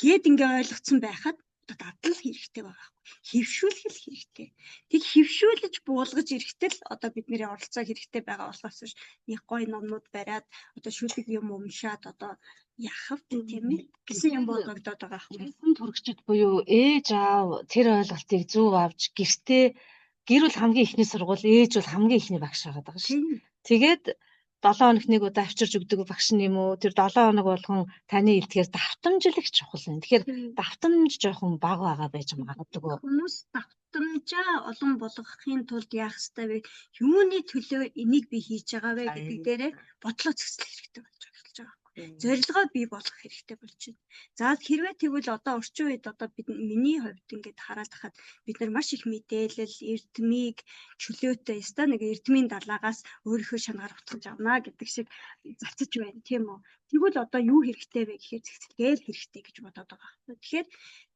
Гээд ингээ ойлгоцсон байхад Одоо дадлал хэрэгтэй байгаа байхгүй. Хэвшүүлэх хэрэгтэй. Тэг хэвшүүлж буулгаж ирэхдээ л одоо бидний оролцоо хэрэгтэй байгаа болохоос биш нэг гоё номнууд бариад одоо шүлэг юм уншаад одоо яах вэ, тийм ээ, гэсэн юм бодогдоод байгаа байхгүй. Эрдэм түргчид буюу ээж аав тэр ойлголтыг зөв авч гэртээ, гэр бол хамгийн эхний сургууль, ээж бол хамгийн эхний багш байгаа даа шүү. Тэгээд 7 хоног нэг удаа авчирч өгдөг багш нь юм уу? Тэр 7 хоног болгон таны илтгэхээр давтамжлах чухал юм. Тэгэхээр давтамж жоохон бага байгаа байж магадгүй. Хүмүүс давтамжаа олон болгохын тулд яах ёстой вэ? Юуны төлөө энийг би хийж байгаа вэ гэдэг дээрээ бодлоо зэгцлэх хэрэгтэй болж эхэлж байгаа. Зорилгоо бий болгох хэрэгтэй болж байна. За, хэрвээ тэгвэл одоо орчин үед одоо бид, миний хувьд ингээд хараад хахад бид нар маш их мэдээлэл, эрдмийг чөлөөтэй ёстой нэг эрдмийн далаагаас өөрийнхөө шанагаар утгаж авна гэдэг шиг зарцаж байна, тийм үү? Тэгвэл одоо юу хэрэгтэй вэ гэхээр зэгцэлгээл хэрэгтэй гэж бодоод байгаа. Тэгэхээр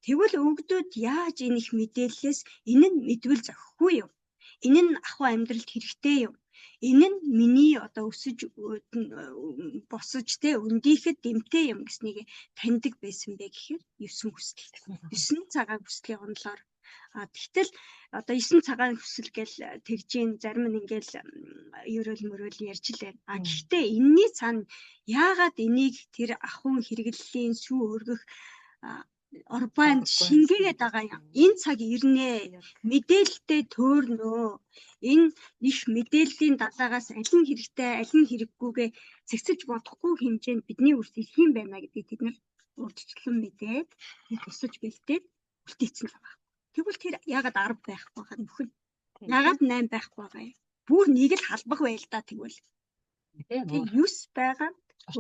тэгвэл өвгдүүд яаж энэ их мэдээллээс энэ нь мэдвэл зохихгүй юм? Энэ нь ахуй амьдралд хэрэгтэй юм? Энэ нь миний одоо өсөж босож те өндийхэд дэмтэй юм гэснийг таньдаг байсан бэ гэхээр 9 хүсэл. 9 цагаан хүслийн онолоор. А тэгтэл одоо 9 цагаан хүсэл гэл тэгжин зарим нь ингээл ерөөл мөрөөл ярьж л байна. А гэхдээ энэний цаана яагаад энийг тэр ахуйн хэрэглэлийн сүү өргөх орбанд шингээгээд байгаа юм. Энэ цаг ирнэ. Мэдээлэлтэй төөрнөө. Энэ их мэдээллийн далаагаас аль нь хэрэгтэй, аль нь хэрэггүйгээ цэгцэлж бодохгүй хэмжээнд бидний үрс ирэх юм байна гэдгийг тэд нар урьдчилан мэдээд, тусаж бэлдээд үлдээсэн л байгаа. Тэгвэл тэр яагаад 10 байхгүй байгаа нөхөн? Яагаад 8 байхгүй байгаа юм? Бүр нэг л халбах байл да тэгвэл. Тэг 9 байгаа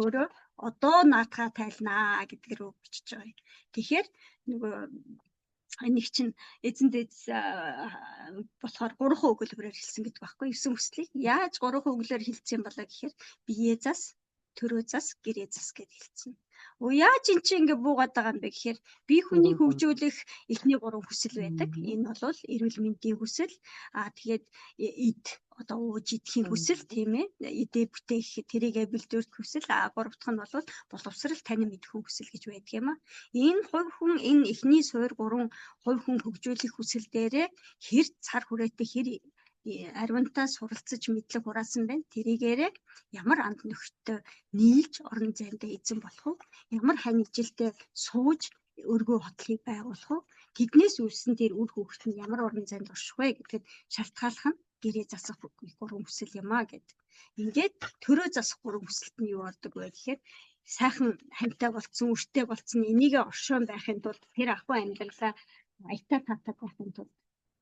өөрөө одоо наатгаа тайлнаа гэдэг рүү бичиж байгаа юм. Тэгэхээр нөгөө нэг чинь эзэн дэз болохоор 3 өгүүлбэрээр хэлсэн гэдэг байхгүй 9 хүслийг. Яаж 3 өгүүлбэрээр хэлсэн болоо гэхээр бие зас, төрөө зас, гэрээ зас гэд хэлсэн. Оо, яаж эн чинь ингээ буугаад байгаа юм бэ гэхээр бие хүнийг хөгжүүлэх эхний гурван хүсэл байдаг. Энэ бол эрүүл мэндийн хүсэл, аа тэгээд эд одоо ууж идэхийн хүсэл, тийм ээ, эдээ бүтээх, тэрийгэ бэлдвэрх хүсэл, а гурав дахь нь бол боловсрал, танин мэдэх хүсэл гэж байдаг юм а. Энэ хувь хүн энэ эхний суур гурван хувь хүн хөгжүүлэх хүсэл дээрээ хэр цар хүрээтэй, хэр аривнтаа суралцаж мэдлэг хураасан байна. Тэрийгээрээ ямар анд нөхдөд нийлж орон зайдаа эзэн болох уу? Ямар хань ижилтэй сууж өргөө хотлыг байгуулах уу? Тэднээс үүссэн тэр үр хүүхэд нь ямар орон зайд орших вэ гэдгэд шалтгааллах нь гэрээ засах гурван хүсэл юм а гэд. Ингээд төрөө засах гурван хүсэлт нь юу ордог вэ гэхээр сайхан хамтаа болцсон, үртэй болцсон, энийгээ оршоон байхын тулд, тэр ахуй амьдралаа аятаа таатай байхын тулд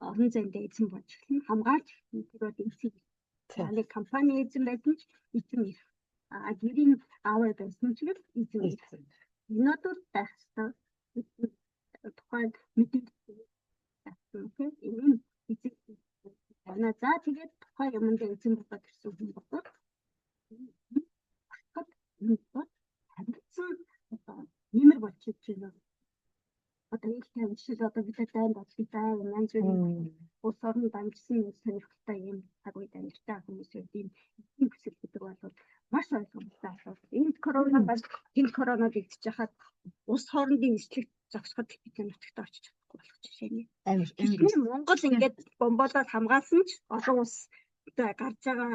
орон зайд эзэн болж эхэлнэ. Хамгаалж эхэлнэ. Тэр бол эцэг. Нэг компани эзэн байсан ч эзэн ирэх. А гэрийн аавар байсан ч гэл эзэн ирэх. Энэ бол байх ёстой. Тухайн мэдээлэл тийм, энэ эзэн байна. За, тэгээд тухайн юмд эзэн болоод ирсэн хүн болоод энэ бол харилцан одоо нэмэр болж байна. Одоо их тавь жишээл одоо бид дайн бодлыг зай янз бүрийн улс орон дамжсан сонирхолтой юм цаг үед амьдарч хүмүүс үед ийм эзэн хүсэл гэдэг бол маш ойлгомжтой асуудал. Энд корона бас тэнд корона дэгдэж хахад улс хоорондын нислэг зогсоход бид нутагт очиж чадахгүй болох жишээ нь. Амар. Монгол ингээд бомболоод хамгаалсан ч олон улс гарч байгаа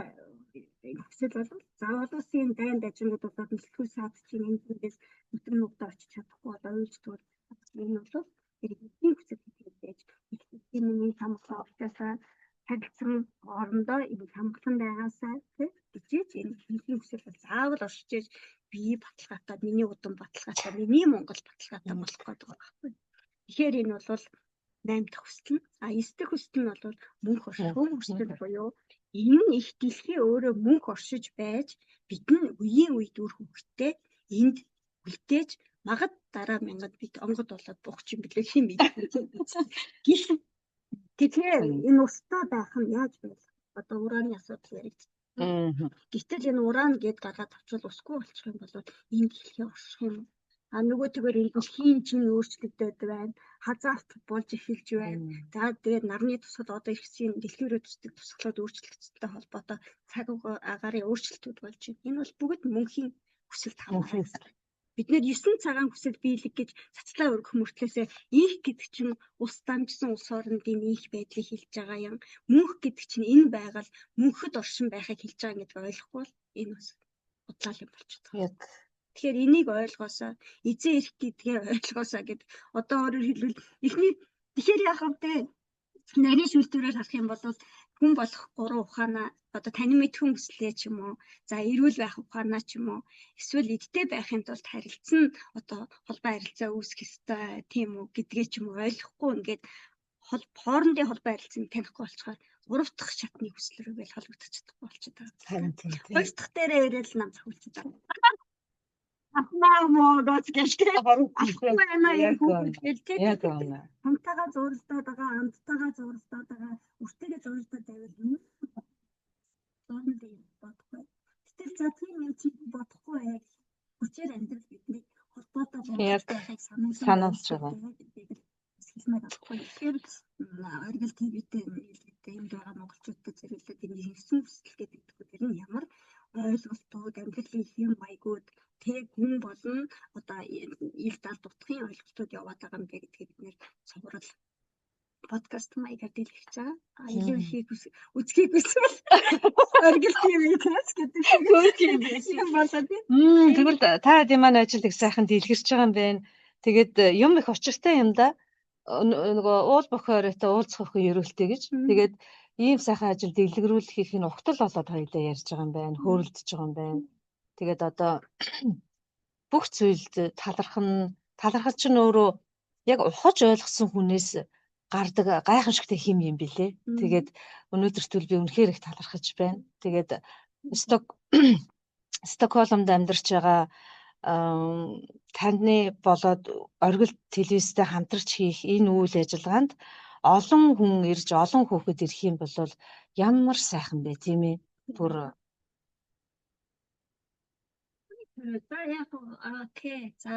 хүсэл бол за олон улсын дайн дажингууд болоод нислэггүй саад чинь энэ зүйлээс нутаг нугдаа очиж чадахгүй одоо уйлждаг. Энэ бол эзэн хүсэл гэдэг байж миний хамгаалал учраас харилцан орондоо энэ хамгаалан байгаасаа тий гэжээж энэ хинхний хүсэл бол заавал оршиж би баталгаатай, миний удам баталгаатай, миний Монгол баталгаатай болох гэдэг байгаа байхгүй. Тэгэхээр энэ бол 8 дахь хүсэл нь. А 9 дахь хүсэл нь бол мөнх оршихуй хүсэл буюу энэ их дэлхий өөрөө мөнх оршиж байж бид нь үеийн үед үр хөвгттэй энд үлдээж магад дараа мянгад бид онгод болоод буух юм билээ хэм бэ. Гэх тэгэхээр энэ устай байх нь яаж байх? Одоо урааны асуудал яригдчих. Гэтэл энэ уран гэд гаргаад авчвал усгүй болчих юм бол энэ дэлхий орших юм. А нөгөө тэгвэр энэ дэлхийн чинь өөрчлөгдөд байна. Хазаалт болж эхэлж байна. За, тэгээд нарны тусгал одоо ирсэн дэлхийн рүү төсдөг тусгалууд өөрчлөгдсөнтэй холбоотой цаг агаарын өөрчлөлтүүд болж байна. Энэ бол бүгд мөнхийн хүсэлт хамгаалах. Бид нэр 9 цагаан хүсэл биелэг гэж цацлаа өргөх мөртлөөсөө инх гэдэг чинь ус дамжсан улс орнодын инх байдлыг хэлж байгаа юм. Мөнх гэдэг чинь энэ байгаль мөнхөд оршин байхыг хэлж байгаа гэдгийг ойлгохгүй бол энэ бас худлаа юм болчихдог. Яг. Тэгэхээр энийг ойлгосоо, эзэн эрх гэдгээ ойлгосоо гэд одоо өөрөөр хэлбэл эхний тэгэхээр яах вэ? Нарийн шүүлтүүрээр харах юм бол хүн болох гурван ухаанаа одоо танин мэдхэн хүслээ ч юм уу, за эрүүл байх ухаанаа ч юм уу, эсвэл эдтэй байхын тулд харилцан одоо холбоо харилцаа үүсгэх ёстой тийм үү гэдгээ ч юм уу ойлгохгүй ингээд хоорондын холбоо харилцааг танихгүй болцохоор гурав дахь шатны хүсэл рүүгээ холбогдож чадахгүй болчиход байгаа. Харин тийм. Хоёр дахь дээрээ ирээл нам цохилчиход байгаа. Ахмаа моо гэж гэлтэй. Ахмаа байна юм хүүхэд гэл тийм. Яг үнэ. Хамтайгаа зууралдаад байгаа, амттайгаа зууралдаад байгаа, үртэйгээ зууралдаад байвал зууралдаа юм бодохгүй. Гэтэл за тийм юм чи бодохгүй байг. Хүчээр амьдрал бидний холбоотой байхыг сануулж байгаа. Хэлмээр байхгүй. Тэгэхээр Оргил ТV-тэй нийлүүлдэг энд байгаа монголчуудад зориулаад энэ 9 хүсэл гэдэг тэр нь ямар ойлголтууд, амьдралын хэм маягууд тэг хүн болон одоо ил дал дутхын ойлголтууд яваад байгаа юм бэ гэдгийг бид нэр цуврал подкаст маягаар дэлгэж байгаа. Илүү ихийг үзхийг хүсвэл Оргил ТV тест гэдэг шиг юм болоо тий. Тэгвэл та хэдийн маань ажил их сайхан дэлгэрч байгаа юм байна. Тэгээд юм их учиртай юм да. Нөгөө уул бохор оройтой уулзах охин ерөөлтэй гэж. Тэгээд ийм сайхан ажил дэлгэрүүлэх их нь угтал болоод хоёлаа ярьж байгаа юм байна, хөөрөлдөж байгаа юм байна. Тэгээд одоо бүх зүйлд талархан, талархал чинь өөрөө яг ухаж ойлгосон хүнээс гардаг гайхамшигтай хэм юм билээ. Тэгээд өнөөдөр төл би үнэхээр их талархаж байна. Тэгээд Стокгольмд амьдарч байгаа таны болоод Оргил телевизтэй хамтарч хийх энэ үйл ажиллагаанд олон хүн ирж, олон хүүхэд ирэх юм бол ямар сайхан бэ, тийм ээ? Бүр За яг окей. За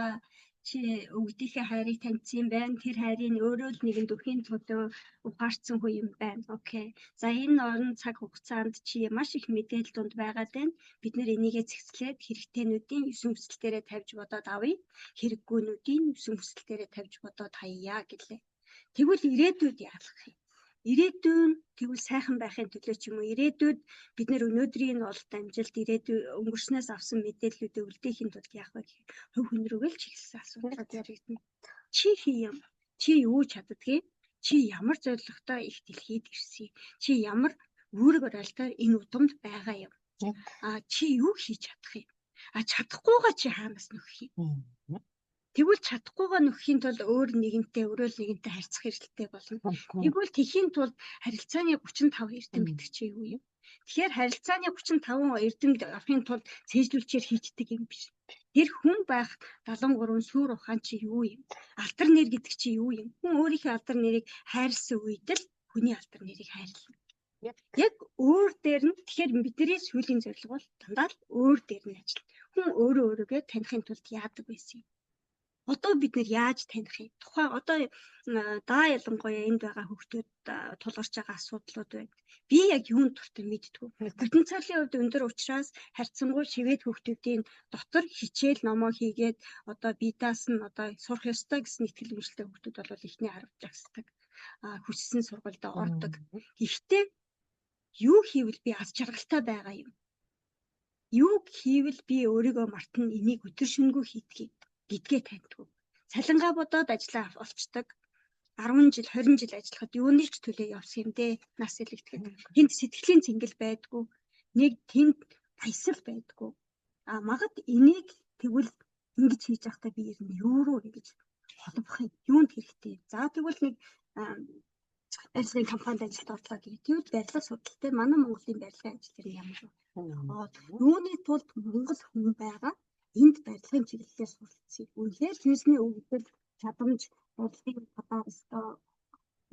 чи өвгдийнхээ хайрыг таньсан юм байна. Тэр хайрыг өөрөө л нэгэн дөхийн төлөө ухаарсан хүн юм байна. Окей. За энэ орон цаг хугацаанд чи маш их мэдээлэл дунд байгаад байна. Бид нэр энийгээ цэгцлээд хэрэгтэйнүүдийн 9 хүсэл дээрээ тавьж бодоод авъя. Хэрэггүйнүүдийн 9 хүсэл дээрээ тавьж бодоод хаяа гэлээ. Тэгвэл ирээдүйд яалах юм? Ирээдүйн тэгвэл сайхан байхын төлөө ч юм уу ирээдүйд бид нэр өнөөдрийн олд амжилт ирээдүй өнгөрснөөс авсан мэдээллүүдээ үлдээхийн тулд яах вэ гэхээр хувь хүн рүүгээ л чиглэсэн асуудлууд яригдана. Чи хий юм? Чи юу чаддгийг? Чи ямар зорилготой их дэлхийд ирсэн? Чи ямар үүрэг оролтоор энэ удамд байгаа юм? А чи юу хийж чадах юм? А чадахгүйгаа чи хаанаас нөхөх юм? Тэгвэл чадахгүйгаа нөхөхийн тулд өөр нэгэнтэй өөрөө л нэгэнтэй харьцах хэрэгтэй болно. Тэгвэл тэхийн тулд харилцааны 35 эрдэм гэдэг чинь юу юм? Тэгэхээр харилцааны 35 эрдэмт авахын тулд цээжлүүлчээр хийчдэг юм биш. Тэр хүн байх 73 сүр ухаан чи юу юм? Алдар нэр гэдэг чи юу юм? Хүн өөрийнхөө алдар нэрийг хайрлсан үед л хүний алдар нэрийг хайрлана. Яг өөр дээр нь тэгэхээр бидний сүүлийн зорилго бол дандаа л өөр дээр нь ажил. Хүн өөрөө өөрийгөө танихын тулд яадаг байсан юм? Одоо бид нэр яаж таних юм? Тухайн одоо даа ялангуяа энд байгаа хүүхдүүд тулгарч байгаа асуудлууд байна. Би яг юунд дуртай мэддэггүй. Потенциалын хувьд өндөр учраас харьцангуй шивэд хүүхдүүдийн дотор хичээл номоо хийгээд одоо бидаас нь одоо сурах ёстой гэсэн итгэл үнэмшилтэй хүүхдүүд бол эхний 10 жагсдаг. Хүссэн сургуульд ордог. Гэхдээ юу хийвэл би аз жаргалтай байгаа юм? Юу хийвэл би өөрийгөө мартна, энийг өдөр шөнөгүй хийдгийг гэдгээ таньдгүй. Цалингаа бодоод ажиллаа олчдаг. 10 жил, 20 жил ажиллахад юуны ч төлөө явсан юм дээ. Нас элэгдэхэд. Тэнд сэтгэлийн цэнгэл байдгүй. Нэг тэнд баясгал байдгүй. А магад энийг тэгвэл ингэж хийж байхдаа би ер нь юу руу ингэж холбох юм? Юунд хэрэгтэй? За тэгвэл нэг барилгын компанид ажилд орлоо гэх. Тэгвэл барилга судалтай манай Монголын барилгын ажил ер нь ямар вэ? Юуны тулд Монгол хүн байгаа энд барилгын чиглэлээр суралцъя. Үнэхээр тэрсний өгөгдөл чадамж барилгын одоо өстой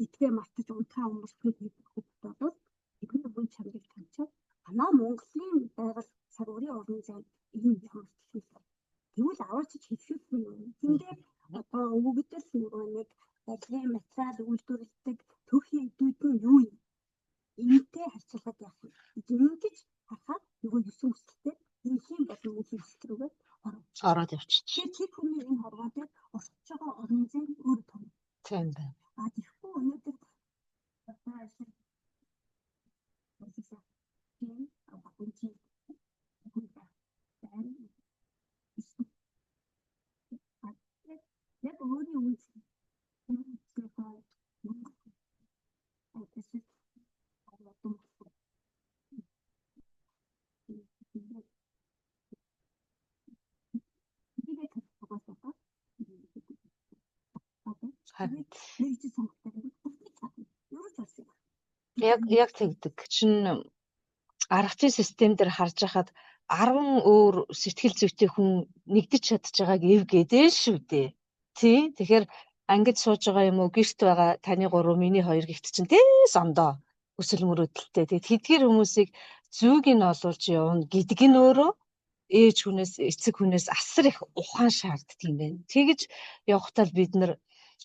итгээ мартаж унтаа умарчны хийх хүүхд бол бидний үн чанарыг таньчаад манай Монголын байгаль сар үрийн орон зайд энэ ямар төлөв. Тэгвэл аваачиж хэлэхэд юм. Тэн дээр одоо өгөгдөл нөгөө нэг барилгын материал үйлдвэрлэдэг төрхийн эдүүд нь юу юм? Энэтэй харьцуулахад яах юм? Ингэж харахад нөгөө 9 хүсэлтэй энхийн болон мөнхийн хүсэл рүүгээ оруулж Ороод явчих. Тэгэхээр тэр хүний энэ хорвоо дээр уртж байгаа орон зай нь өөр том. Тийм байна. А тэгэхгүй өнөөдөр одоо тийм яг өөрийн үнц Харин мэргэжил сонголтоор юу ч болсон. Яг тэгдэг. Чин аргачийн систем дээр харж байхад 10 өөр сэтгэл зүйтэй хүн нэгдэж чадж байгааг эв гэдээ шүү дээ. Тий. Тэгэхээр ангид сууж байгаа юм уу, гэрт байгаа таны 3, миний 2 гихт чинь тэс ондоо өсөл мөрөөдөлтэй. Тэгээд тэдгэр хүмүүсийг зүйг нь олуулж явна гэдэг нь өөрөө ээж хүнээс, эцэг хүнээс асар их ухаан шаарддаг юм байна. Тэгэж явахтаа бид нар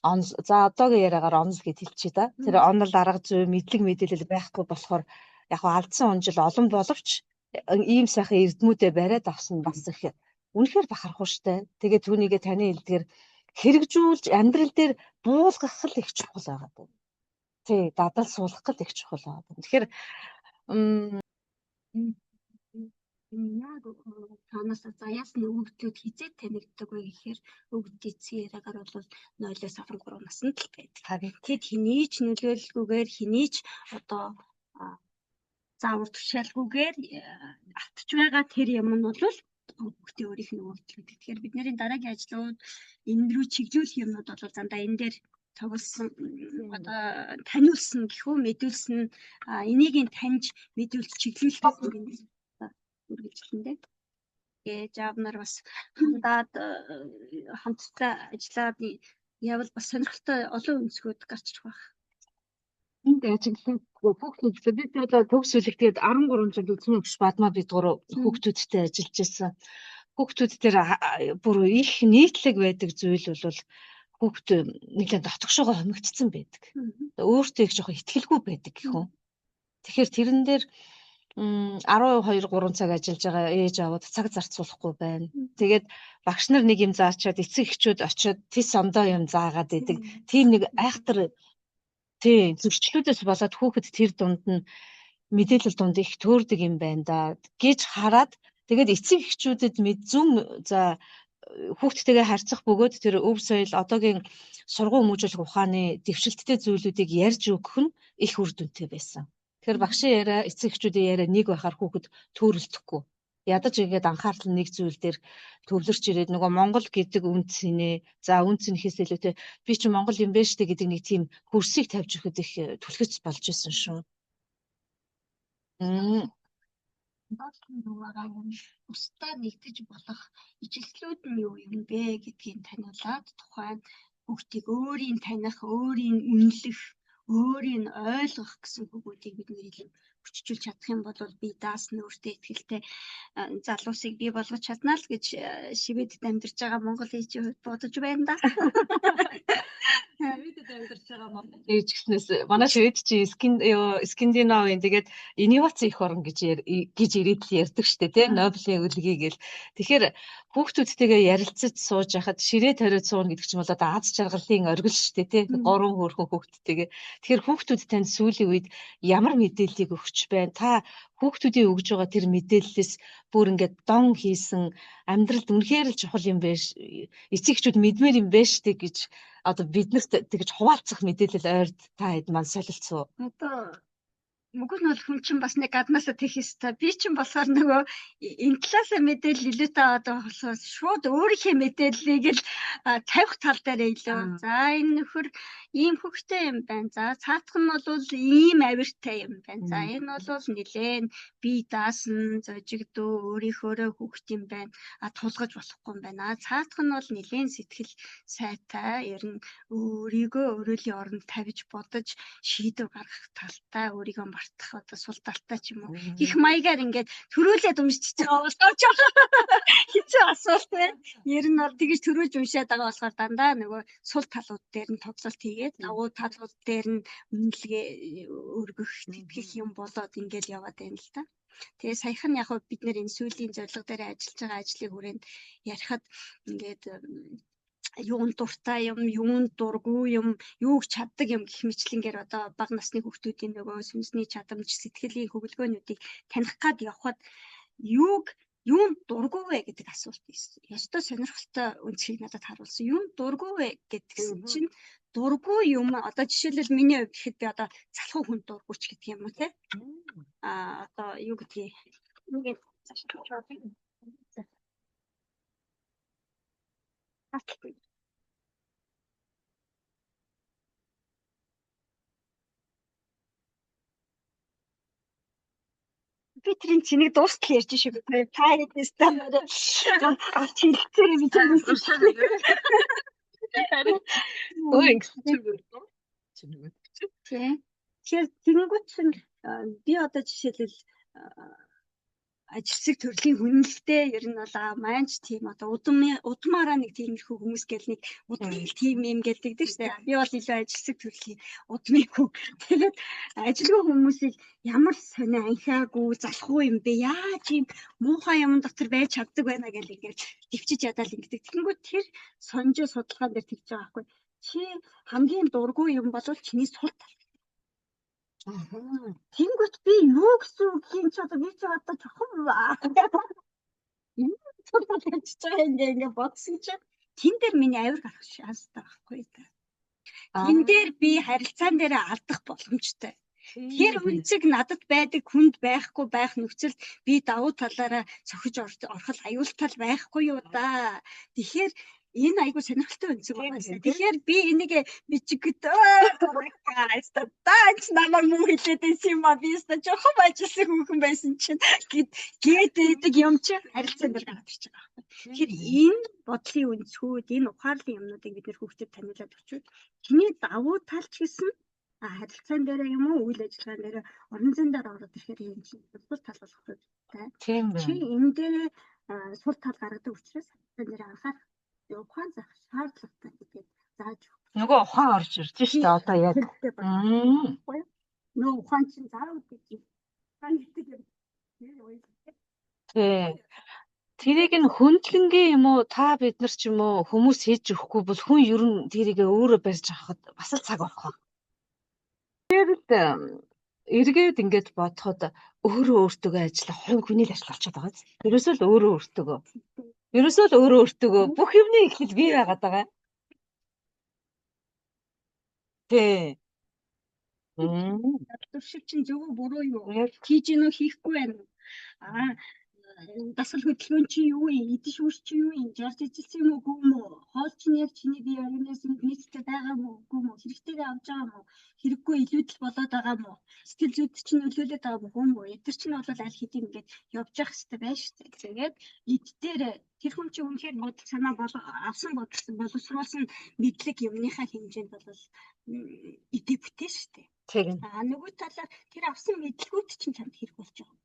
онол, за одоогийн яриагаар онол гэж хэлчихье да. Тэр онол, арга зүй, мэдлэг мэдээлэл байхгүй болохоор яг алдсан онжил олон боловч ийм сайхан эрдмүүдээ бариад авсан бас их үнэхээр бахархууштай. Тэгээд түүнийгээ таны хэлдгээр хэрэгжүүлж амьдрал дээр буулгах л их чухал байгаа даа. Тий, дадал суулгах л их чухал байгаа. Тэгэхээр Яг танаас заяасны өгөгдлүүд хизээд танигддаг вэ гэхээр өгөгд эцсийн яриагаар бол 0-оос 13 наснд л байдаг. Тэд хэний ч нөлөөлөлгүйгээр, хэний ч одоо заавар тушаалгүйгээр автж байгаа тэр юм нь бол хүүхдийн өөрийнх нь өгөгдөл. Тэгэхээр бидний дараагийн ажлууд энэ рүү чиглүүлэх юмнууд бол дандаа энэ дээр тоглосон, одоо таниулсан гэх үү, мэдүүлсэн, энийг нь таньж мэдүүлж чиглүүлэх юм үргэлжлэндээ. Ээж аав нар бас хандаад хамтдаа ажиллаад явал бас сонирхолтой олон өнцгүүд гарч ирэх байх. Энд ажиглан хүүхдүүд бид одоо төгс үлэгтээд 13 жил үзмэн өгш бадмаа бид гурав хүүхдүүдтэй ажиллаж байсан. Хүүхдүүд дээр бүр их нийтлэг байдаг зүйл бол хүүхд нэлээд дотгошоогоо хомигдсон байдаг. Өөртөө их жоохон итгэлгүй байдаг гэх юм. Тэгэхээр тэрэн дээр 12 3 цаг ажиллаж байгаа ээж аваад цаг зарцуулахгүй байна. Тэгээд багш нар нэг юм заачаад эцэг эхчүүд очиод тис ондоо юм заагаад идэг. Тийм нэг айхтар тий зөрчлүүдээс болоод хүүхэд тэр дунд нь мэдээлэл дунд их төөрдөг юм байна да гэж хараад, тэгээд эцэг эхчүүдэд мэд зүм за хүүхдтэйгээ харьцах бөгөөд тэр өв соёл, одоогийн сургууль хүмүүжүүлэх ухааны дэвшилттэй зүйлүүдийг ярьж өгөх нь их үр дүнтэй байсан. Тэгэхээр багшийн яриа, эцэг эхчүүдийн яриа нэг байхаар хүүхэд төөрөлдөхгүй. Ядаж ингээд анхаарал нэг зүйл дээр төвлөрч ирээд нөгөө Монгол гэдэг үнц нэ. За, үнц нэхээс илүүтэй би чи Монгол юм байна штэ гэдэг нэг тийм хөрсийг тавьж өгөхөд их түлхэц болж исэн шүү. Бусдаа нэгдэж болох ижилслүүд нь юу юм бэ гэдгийг таниулаад, тухайн хүүхдийг өөрийн таних, өөрийн үнэлэх, өөрийг ойлгох гэсэн хүүгүүдийг бид нэр илүү хүчжүүлж чадах юм бол би даасна, өөртөө ихтэй залуусыг бий болгож чадна л гэж Шведэд амьдарч байгаа монгол ээжийн хувьд бодож байна да. Шведэд амьдарч байгаа монгол ээж гэснээс манай Швед чи Скандинавын тэгээд инновац их орн гэж ирээдл ярьдаг штэ, тий, Нобелийн өлгийг гэл. Тэгэхээр хүүхдүүдтэйгээ ярилцаж сууж байхад ширээ тариад сууна гэдэг чинь бол одоо аз жаргалын оргил штэ, тий, гурван хөөрхөн хүүхдтэйгээ. Тэгэхээр хүүхдүүд танд сүүлийн үед ямар мэдээллийг өгч байна? Та хүүхдүүдийн өгж байгаа тэр мэдээллээс бүр ингээд дон хийсэн, амьдралд үнэхээр л чухал юм биш, эцэг эхчүүд мэдмээр юм байна штэ гэж одоо биднэрт тэгж хуваалцах мэдээлэл ойрд та хэд маань солилцсон. Одоо мөгөл нь бол хүн чинь бас нэг гаднаасаа тех ёстой. Би чинь болохоор нөгөө энэ талаасаа мэдээлэл илүүтэй аваад байгаа болохоор шууд өөрийнхөө мэдээллийг л тавих тал дээр илүү. За, энэ нөхөр ийм хөвгтэй юм байна. За, цаатах нь бол ийм авиртай юм байна. За, энэ бол нилээн бие даасан, зожигдөө, өөрийнхөөрөө хөвгт юм байна. А тулгаж болохгүй юм байна. А цаатах нь бол нилээн сэтгэл сайтай, ер нь өөрийгөө өөрөлийн оронд тавьж бодож шийдвэр гаргах талтай, өөрийгөө мартах одоо сул талтай ч юм уу гих маягаар ингээд төрүүлээд уншиж байгаа бол жоохон хэцүү асуулт байна. Ер нь бол тэгж төрүүлж уншаад байгаа болохоор дандаа нөгөө сул талууд дээр нь тоглолт хийгээд, давуу талууд дээр нь үнэлгээ өргөх, тэтгэх юм болоод ингээд яваад байна л та. Тэгээ саяхан яг бид нэр энэ сүүлийн зорилго дээр ажиллаж байгаа ажлын хүрээнд ярихад ингээд юунд дуртай юм, юунд дургүй юм, юуг чаддаг юм гэх мэтлэнгээр одоо бага насны хүүхдүүдийн нөгөө сүнсний чадамж, сэтгэлийн хөдөлгөөнүүдийг таних гад явхад юуг юунд дургүй вэ гэдэг асуулт ёстой сонирхолтой өнцгийг надад харуулсан. Юунд дургүй вэ гэдгсэн чинь дургүй юм одоо жишээлбэл миний хувьд гэхэд би одоо залхуу хүн дургүй ч гэдэг юм уу те. А одоо юу гэдгийг нэг цааш би тэрийн чинийг дуустал ярьж шүү дээ. Та хэдээс та авч хэлцээрээ би чамаас шүү. Өө ингэсэн чинь чиний. Тийм. Тэгэхээр тэгэнгүүт чинь би одоо жишээлбэл ажилсаг төрлийн хүнэлтэй ер нь бол манч тийм одоо удмаараа нэг тиймэрхүү хүмүүс гэл нэг удмын тийм юм гэлдэг дээ шүү дээ. Би бол илүү ажилсаг төрлийн удмын хүн. Тэгээд ажилгүй хүмүүсийг ямар сонио анхиагүй залхуу юм бэ? Яаж юм муухай юм дотор байж чаддаг байна гэл ингээд төвчиж ядаал ингэдэг. Тэгэнгүүт тэр сонжоо судалгаан дээр тэгж байгаа байхгүй. Чи хамгийн дургүй юм бол чиний сул тал. Тэнгүүт би юу гэсэн үг юм чи одоо би чи одоо чухам юм судалж байгаа юм ингээ бодсон чинь тэн дээр миний авир гарах шанстай байхгүй да. Тэн дээр би харилцаан дээр алдах боломжтой. Тэр үнцэг надад байдаг хүнд байхгүй байх нөхцөлд би давуу талаараа цохиж орохол аюултай байхгүй юу да. Тэгэхээр энэ айгуу сонирхолтой өнцөг байна. Тэгэхээр би энийг бичгэд даач намайг муу хэлээд байсан юм а би өстө жоохон ажилласан хүүхэн байсан чинь гээд байдаг юм чи харилцаан дээр гараад ирж байгаа байхгүй. Тэгэхээр энэ бодлын өнцгүүд, энэ ухаарлын юмнуудыг бид нэр хүүхдэд таниулаад өчвөл чиний давуу тал ч гэсэн харилцаан дээр юм уу үйл ажиллагаан дээр орон зайн дээр ороод ирэхээр юм чинь сул тал болох хэрэгтэй. Тийм байна. Чи энэ дээр сул тал гаргадаг учраас харилцаан дээр анхаарах ухаан заах шаардлагатай гэдгийг зааж өгөх. Нөгөө ухаан орж ирж штэ одоо яг. Нөгөө ухаан чинь заавал гэж ухаан гэдэг юм. Тий. Тэрийг нь хөндлөнгийн юм уу та бид нар ч юм уу хүмүүс хийж өгөхгүй бол хүн ер нь тэрийг өөрөө барьж авахд бас л цаг орох баг. Тэгэхээр л эргээд ингээд бодоход өөрөө өөртөөгөө ажиллах хувь хүний л ажил болчиход байгаа биз. Ерөөсөө л өөрөө өөртөөгөө. Ерөөсөө л өөрөө өөртөөгөө бүх юмны эхлэл би байгаад байгаа. Тий. Туршил чинь зөв үү буруу юу? Хийж гинүү хийхгүй байна уу? Аа дасгал хөдөлгөөн чи юу юм? Идэж шүүш чи юу юм? Жарж ажилласан юм уу үгүй юм уу? Хоол чинь яг чиний бие организмд нийцтэй байгаа юм уу үгүй юм уу? Хэрэгтэйгээ авч байгаа юм уу? Хэрэггүй илүүдэл болоод байгаа юм уу? Сэтгэл зүйд чинь нөлөөлөд байгаа юм уу үгүй юм уу? Эдгэр чинь бол аль хэдийн ингээд явж явах хэрэгтэй байж шүү дээ. Тэгээд эд дээр тэр хүн чинь үнэхээр бодол санаа бол авсан бодол боловсруулсан мэдлэг юмныхаа хэмжээнд бол эдээ бүтээн шүү дээ. Тийм. А нөгөө талаар тэр авсан мэдлэгүүд чинь чамд хэрэг болж байгаа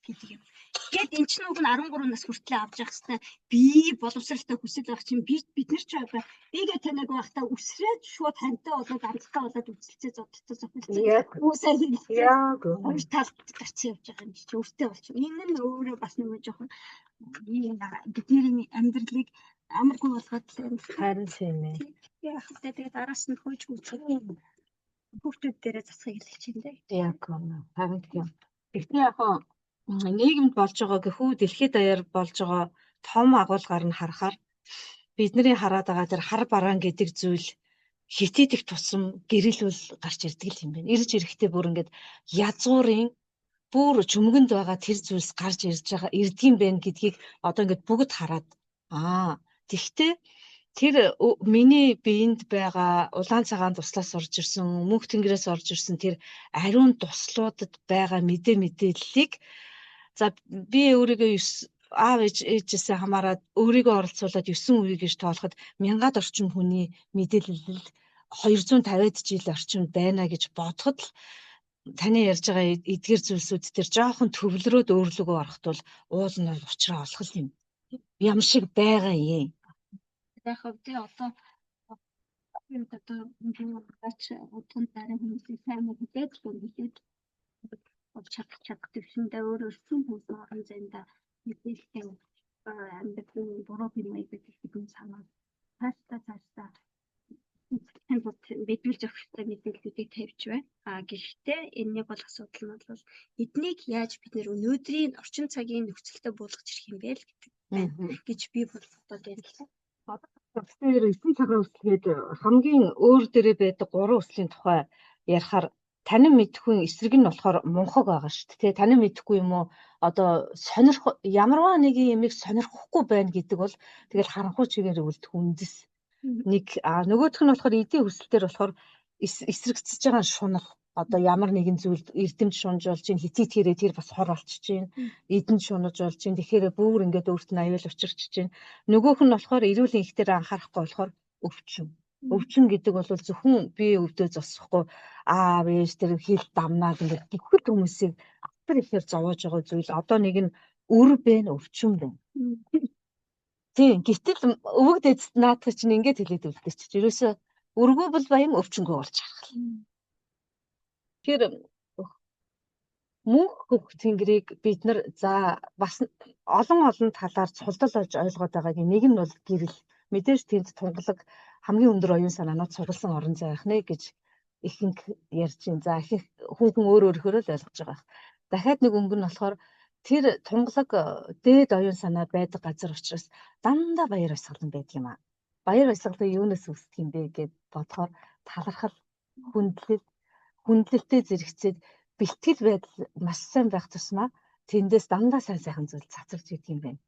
гэдэг юм. Гээд эн чинь уг нь 13 нас хүртлээр авч явах хэвээр би боловсралтай хүсэл байх чинь би бид нар ч одоо бигээ таниаг байхдаа үсрээд шууд тантай болоод амттай болоод үсэлцээ зодттой зохилцсон. Үүсээ Яг. Хоёр талд гарцсан явж байгаа юм чи өөртөө болчих. Энэ нь өөрөө бас нөгөө жоохон бидний амьдралыг амаргүй болгоод л юм. Харин тийм ээ. Яг хэвээ тэгээд араас нь хөөж гүйцэх хүүхдүүд дээрээ засахыг хэлж байна дээ. Яг харин тийм. Гэхдээ яг нийгэмд болж байгаа гэхүү дэлхийд даяар болж байгаа том агуулгаар нь харахаар бидний хараад байгаа тэр хар бараан гэдэг зүйл хитийдэх тусам гэрэл бол гарч ирдэг л юм байна. Ирж ирэхдээ бүр ингээд язгуурын бүр чөмгөнд байгаа тэр зүйлс гарч ирж байгаа ирдэг юм байна гэдгийг одоо ингээд бүгд хараад аа тэгтээ тэр миний биеинд байгаа улаан цагаан туслаас орж ирсэн мөнх тэнгэрээс орж ирсэн тэр ариун туслуудад байгаа мэдээ мэдээллийг за би өөрийгөө аав ээжээсээ хамаарат өөрийгөө оролцуулаад 9 үе гэж тоолоход мянгаад орчим хүний мэдээлэл 250-ад жил орчимд байна гэж бодоход л таны ярьж байгаа эдгэр зүйлсүүд төр жоохон төвлөрөөд өөрлөгөө ороход бол уул нь бол учраа олох юм. Юм шиг байгаа юм. Яг хөө одоо юм одоо бач удган дарын хүмүүсийг сайн мөн хүлээж хүлээж Бол чадах чадах төвшөндөө өөр өөрсдийн хүнсэн орон зайдаа мэдээлэлтэй амьдралын буруу юм аядаг гэдэг нь санаа цаашдаа цаашдаа танд мэдүүлж өгөх ёстой мэдээллүүдийг тавьж байна. А гэхдээ энэнийг бол асуудал нь бол эднийг яаж бид нэр өнөөдрийн орчин цагийн нөхцөлтөд буулгаж ирэх юм бэ л гэдэг байна гэж би бол бодоод байна л та. Тэгэхээр 9 цагаан үсэл гээд хамгийн өөр дээрээ байдаг гурван үслийн тухай ярихаар танин мэдэхгүй эсрэг нь болохоор мунхаг байгаа шүү дээ. Тэ танин мэдэхгүй юм уу? Одоо сонирх ямарваа нэгэн юмыг сонирхохгүй байна гэдэг бол тэгэл харанхуй чигээр үлдэх үндэс. Нэг нөгөөх нь болохоор эдийн хүсэл дээр болохоор эсрэгцэж байгаа шунал одоо ямар нэгэн зүйлд эрдэмт шунж болж чинь хитит хэрэг тэр бас хор болчихж чинь эдэнд шунаж болж чинь тэгэхээр бүр ингээд өөрт нь аюул учирч чинь нөгөөх нь болохоор эрүүл энхтэр анхаарахгүй болохоор өвчин. Өвчин гэдэг бол зөвхөн би өвдөө зогсохгүй аав ээж тэр хил дамнаад ингээд бүхэл хүмүүсийг автар ихээр зовоож байгаа зүйл одоо нэг нь өр бэ өвчин байна. Тийм гэтэл өвөг дэд наадах чинь ингээд хэлээд үлдээчих. Ерөөсөө өргөө бол баян өвчнгөө болж харах. Тэгэхээр мөнх хөх тэнгэрийг бид нар за бас олон олон талаар цулдал болж ойлгоод байгаагийн нэг нь бол гэрэл. Мэдээж тэнд тунгалаг хамгийн өндөр оюун санаанууд цугласан орон зай байх нэ гэж ихэнх ярьж байна. За ихэнх хүн хүн өөр өөрөөрөө л ойлгож байгаа. Дахиад нэг өнгө нь болохоор тэр тунгалаг дээд оюун санаа байдаг газар учраас дандаа баяр баясгалан байдаг юм аа. Баяр баясгалан юунаас үүсдэг юм бэ гэд бодохоор талархал, хүндлэл, хүндлэлтэй зэрэгцээд бэлтгэл байдал маш сайн байх тусмаа тэндээс дандаа сайн сайхан зүйл цацалж идэг юм байна.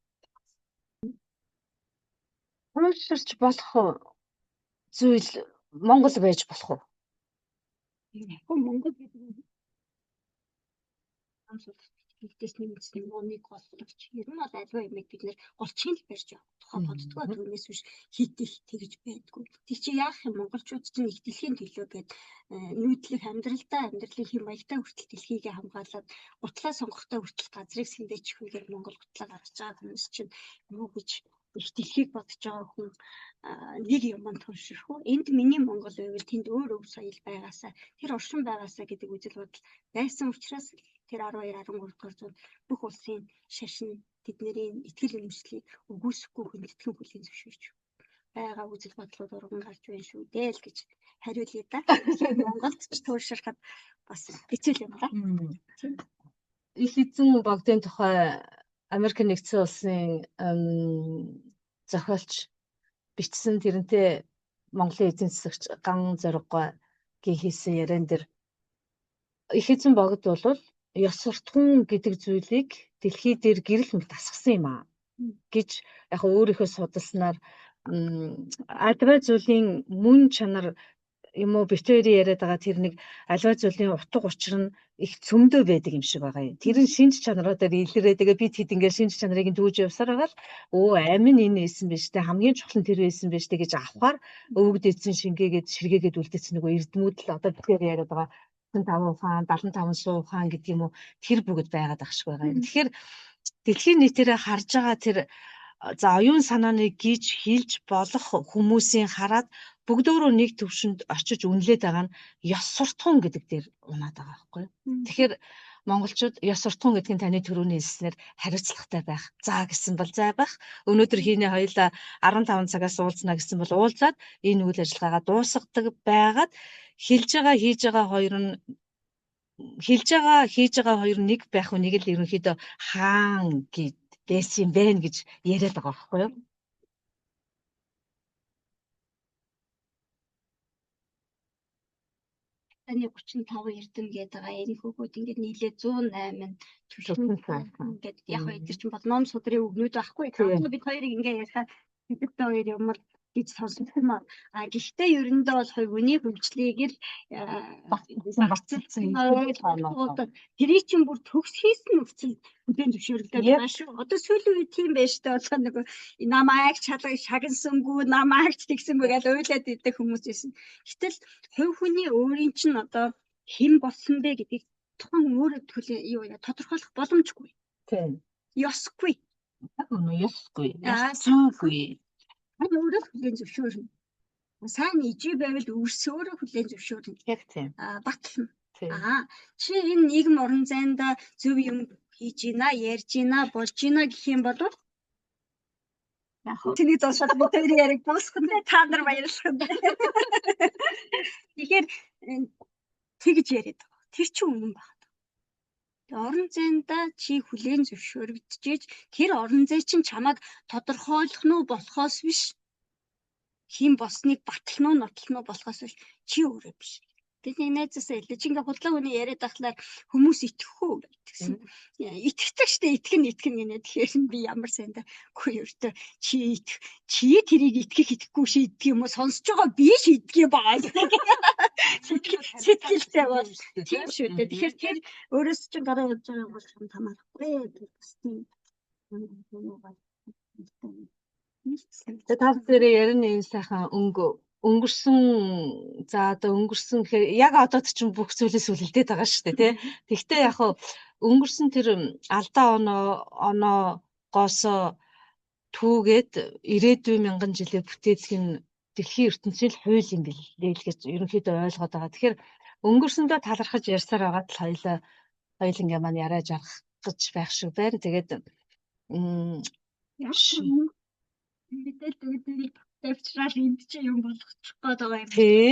Ууширч болох зүйл Монгол байж болох уу? Яг Монгол гэдэг нь хэлдээс нэмэгдсэн мууныг голлогч. Ер нь бол альва юмыг бид нэр голчийн л барьж явах тухай боддгоо, түүнээс биш хит их тэгж байдгүй. Тэг чи яах юм, монголчууд чинь их дэлхийн төлөө гээд нүүдлэх амьдралдаа амьдралын хэм маягтай хүртэл дэлхийгээ хамгаалаад гутлаа сонгохдоо хүртэл газрыг сэндэж ихэвгээр Монгол гутлаа гаргаж байгаа хүмүүс чинь юу гэж их дэлхийг бодож байгаа хүн нэг юмд туншрах уу? Энд миний Монгол байвал тэнд өөр өв соёл байгаасаа, тэр оршин байгаасаа гэдэг үзэл бодол байсан учраас тэр 12 13 дугаар зуунд бүх улсын шашин тэдний итгэл үнэмшлийг үгүйсэхгүй хүндэтгэн хүлээн зөвшөөрч байгаа үзэл бодлууд урган гарч байна шүү дээ л гэж хариулъя да. Тэгэхээр Монголд ч туушрахад бас хэцүү юм да. Их эзэн богдын тухай Америк нэгдсэн улсын зохиолч бичсэн тэрнтэй Монголын эдийн засагч Ган Зориггойгийн хийсэн яриан дээр их эзэн богд бол ёс суртахуун гэдэг зүйлийг дэлхий дээр гэрэл мэт асгасан юм аа гэж яг өөрийнхөө судалснаар альва зүйлийн мөн чанар юм уу битэрийн яриад байгаа тэр нэг альва зүйлийн утга учир нь их цөмдөө байдаг юм шиг байгаа юм. Тэр нь шинж чанаруудаар илрээ. Тэгээ бид хэд ингээд шинж чанарыг нь дүүж явсаар байгаа л өө амин энэ байсан биш үү? Хамгийн чухал нь тэр байсан биш үү гэж авахаар өвөг дэдсэн шингээгээд ширгээгээд үлдээсэн нөгөө эрдмүүд л одоо битээр яриад байгаа 75 ухаан, 75 суу ухаан гэдэг юм уу тэр бүгд байгаад ах шиг байгаа юм. Тэгэхээр дэлхийн нийтээрээ харж байгаа тэр за оюун санааны гीж хилж болох хүмүүсийн хараад бүгдөөрөө нэг төвшөнд очиж үнэлээд байгаа нь ёс суртахуун гэдэг дээр унаад байгаа байхгүй юу. Тэгэхээр монголчууд ёс суртахуун гэдэг нь таны түрүүний хэлснээр хариуцлагатай байх. За гэсэн бол зай байх. Өнөөдөр хийнэ хоёлаа 15 цагаас уулзна гэсэн бол уулзаад энэ үйл ажиллагаагаа дуусгадаг байгаад хэлж байгаа хийж байгаа хоёр нь хэлж байгаа хийж байгаа хоёр нэг байх үнийг л ерөнхийдөө хаан гэд байсан юм байна гэж яриад байгаа байхгүй юу? Таны 35 эрдэм гэдэг байгаа энэ хүүхүүд ингээд нийлээ 108 түлхэн гэдэг яг эдгээр чинь бол ном судрын үгнүүд байхгүй. Бид хоёрыг ингээд ярихаар тэдэгтэй хоёр юм л гэж сонсогдсон. А гэхдээ ерөндөө бол хувь хүний хөгжлийг л багцсан. Тэрийг чинь бүр төгс хийсэн нөхцөл хүлээн зөвшөөрөгдөд байгаа шүү. Одоо сүүлийн үед тийм байж та одоо нөгөө намайг чалга шагнасангүй, намайг тэгсэнгүй гэж уйлаад идэх хүмүүс байсан. Гэтэл хувь хүний өөрийн чинь одоо хэн болсон бэ гэдгийг тухайн өөрөө төлөө юу яа тодорхойлох боломжгүй. Тийм. Ёсгүй. Яг үнэ ёсгүй. Ёс зүйгүй. Тань өөрөө хүлээн зөвшөөрнө. Сайн ижи байвал өвөрсөөрөө хүлээн зөвшөөрнө. Яг тийм. А батлна. Аа, чи энэ нийгэм орон зайнда зөв юм хийж гинэ, ярьж гинэ, болж гинэ гэх юм бол яг тэнийг дуусгаад бид хоёрын яриг дуусгах нь, та нар баярлах нь. Тэгэхээр тэгж яриад байгаа. Тэр чинь үнэн байна. Орон зайнда чи хүлээн зөвшөөрөгдөж, тэр орон зай чинь чамайг тодорхойлох нь болохоос биш, хэн болсныг батлах нь нотлох нь болохоос биш, чи өөрөө биш. Би нэг найзаасаа хэлээ. Чи ингээ худлаа хүний яриад ахлаар хүмүүс итгэх үү гэсэн. Итгэдэг штэ, итгэн итгэн гинэ. Тэгэхээр би ямар сайндаа үгүй өртөө чи итгэх, чи тэрийг итгэх итгэхгүй шийддэг юм уу, сонсож байгаа би шийддэг юм байгаа. Сэтгэлтэй бол тийм шүү дээ. Тэгэхээр тэр өөрөөс чинь гараа явж байгаа бол юм хамаарахгүй. Бас тийм юм байна. Тэгээ та бүхэн ярина, энэ сайхан өнгө өнгөрсөн, за одоо өнгөрсөн гэхээр яг одоо чинь бүх зүйлээс үлдээд байгаа шүү дээ, тий. Тэгвэл яг хав өнгөрсөн тэр алдаа оноогоосоо түүгээд ирээдүйн мянган жилээр бүтээдэг нь дэлхийн ертөнцийн л хууль юм билээ л гэж ерөнхийдөө ойлгоод байгаа. Тэгэхээр өнгөрсөндөө талархаж ярьсаар байгаад л хоёлаа хоёулангаа маань яриа жаргах гэж байх шиг байна. Тэгээд мэдээлэл өгдөг тавьчраал энд чи юм болгочих гээд байгаа юм. Тий.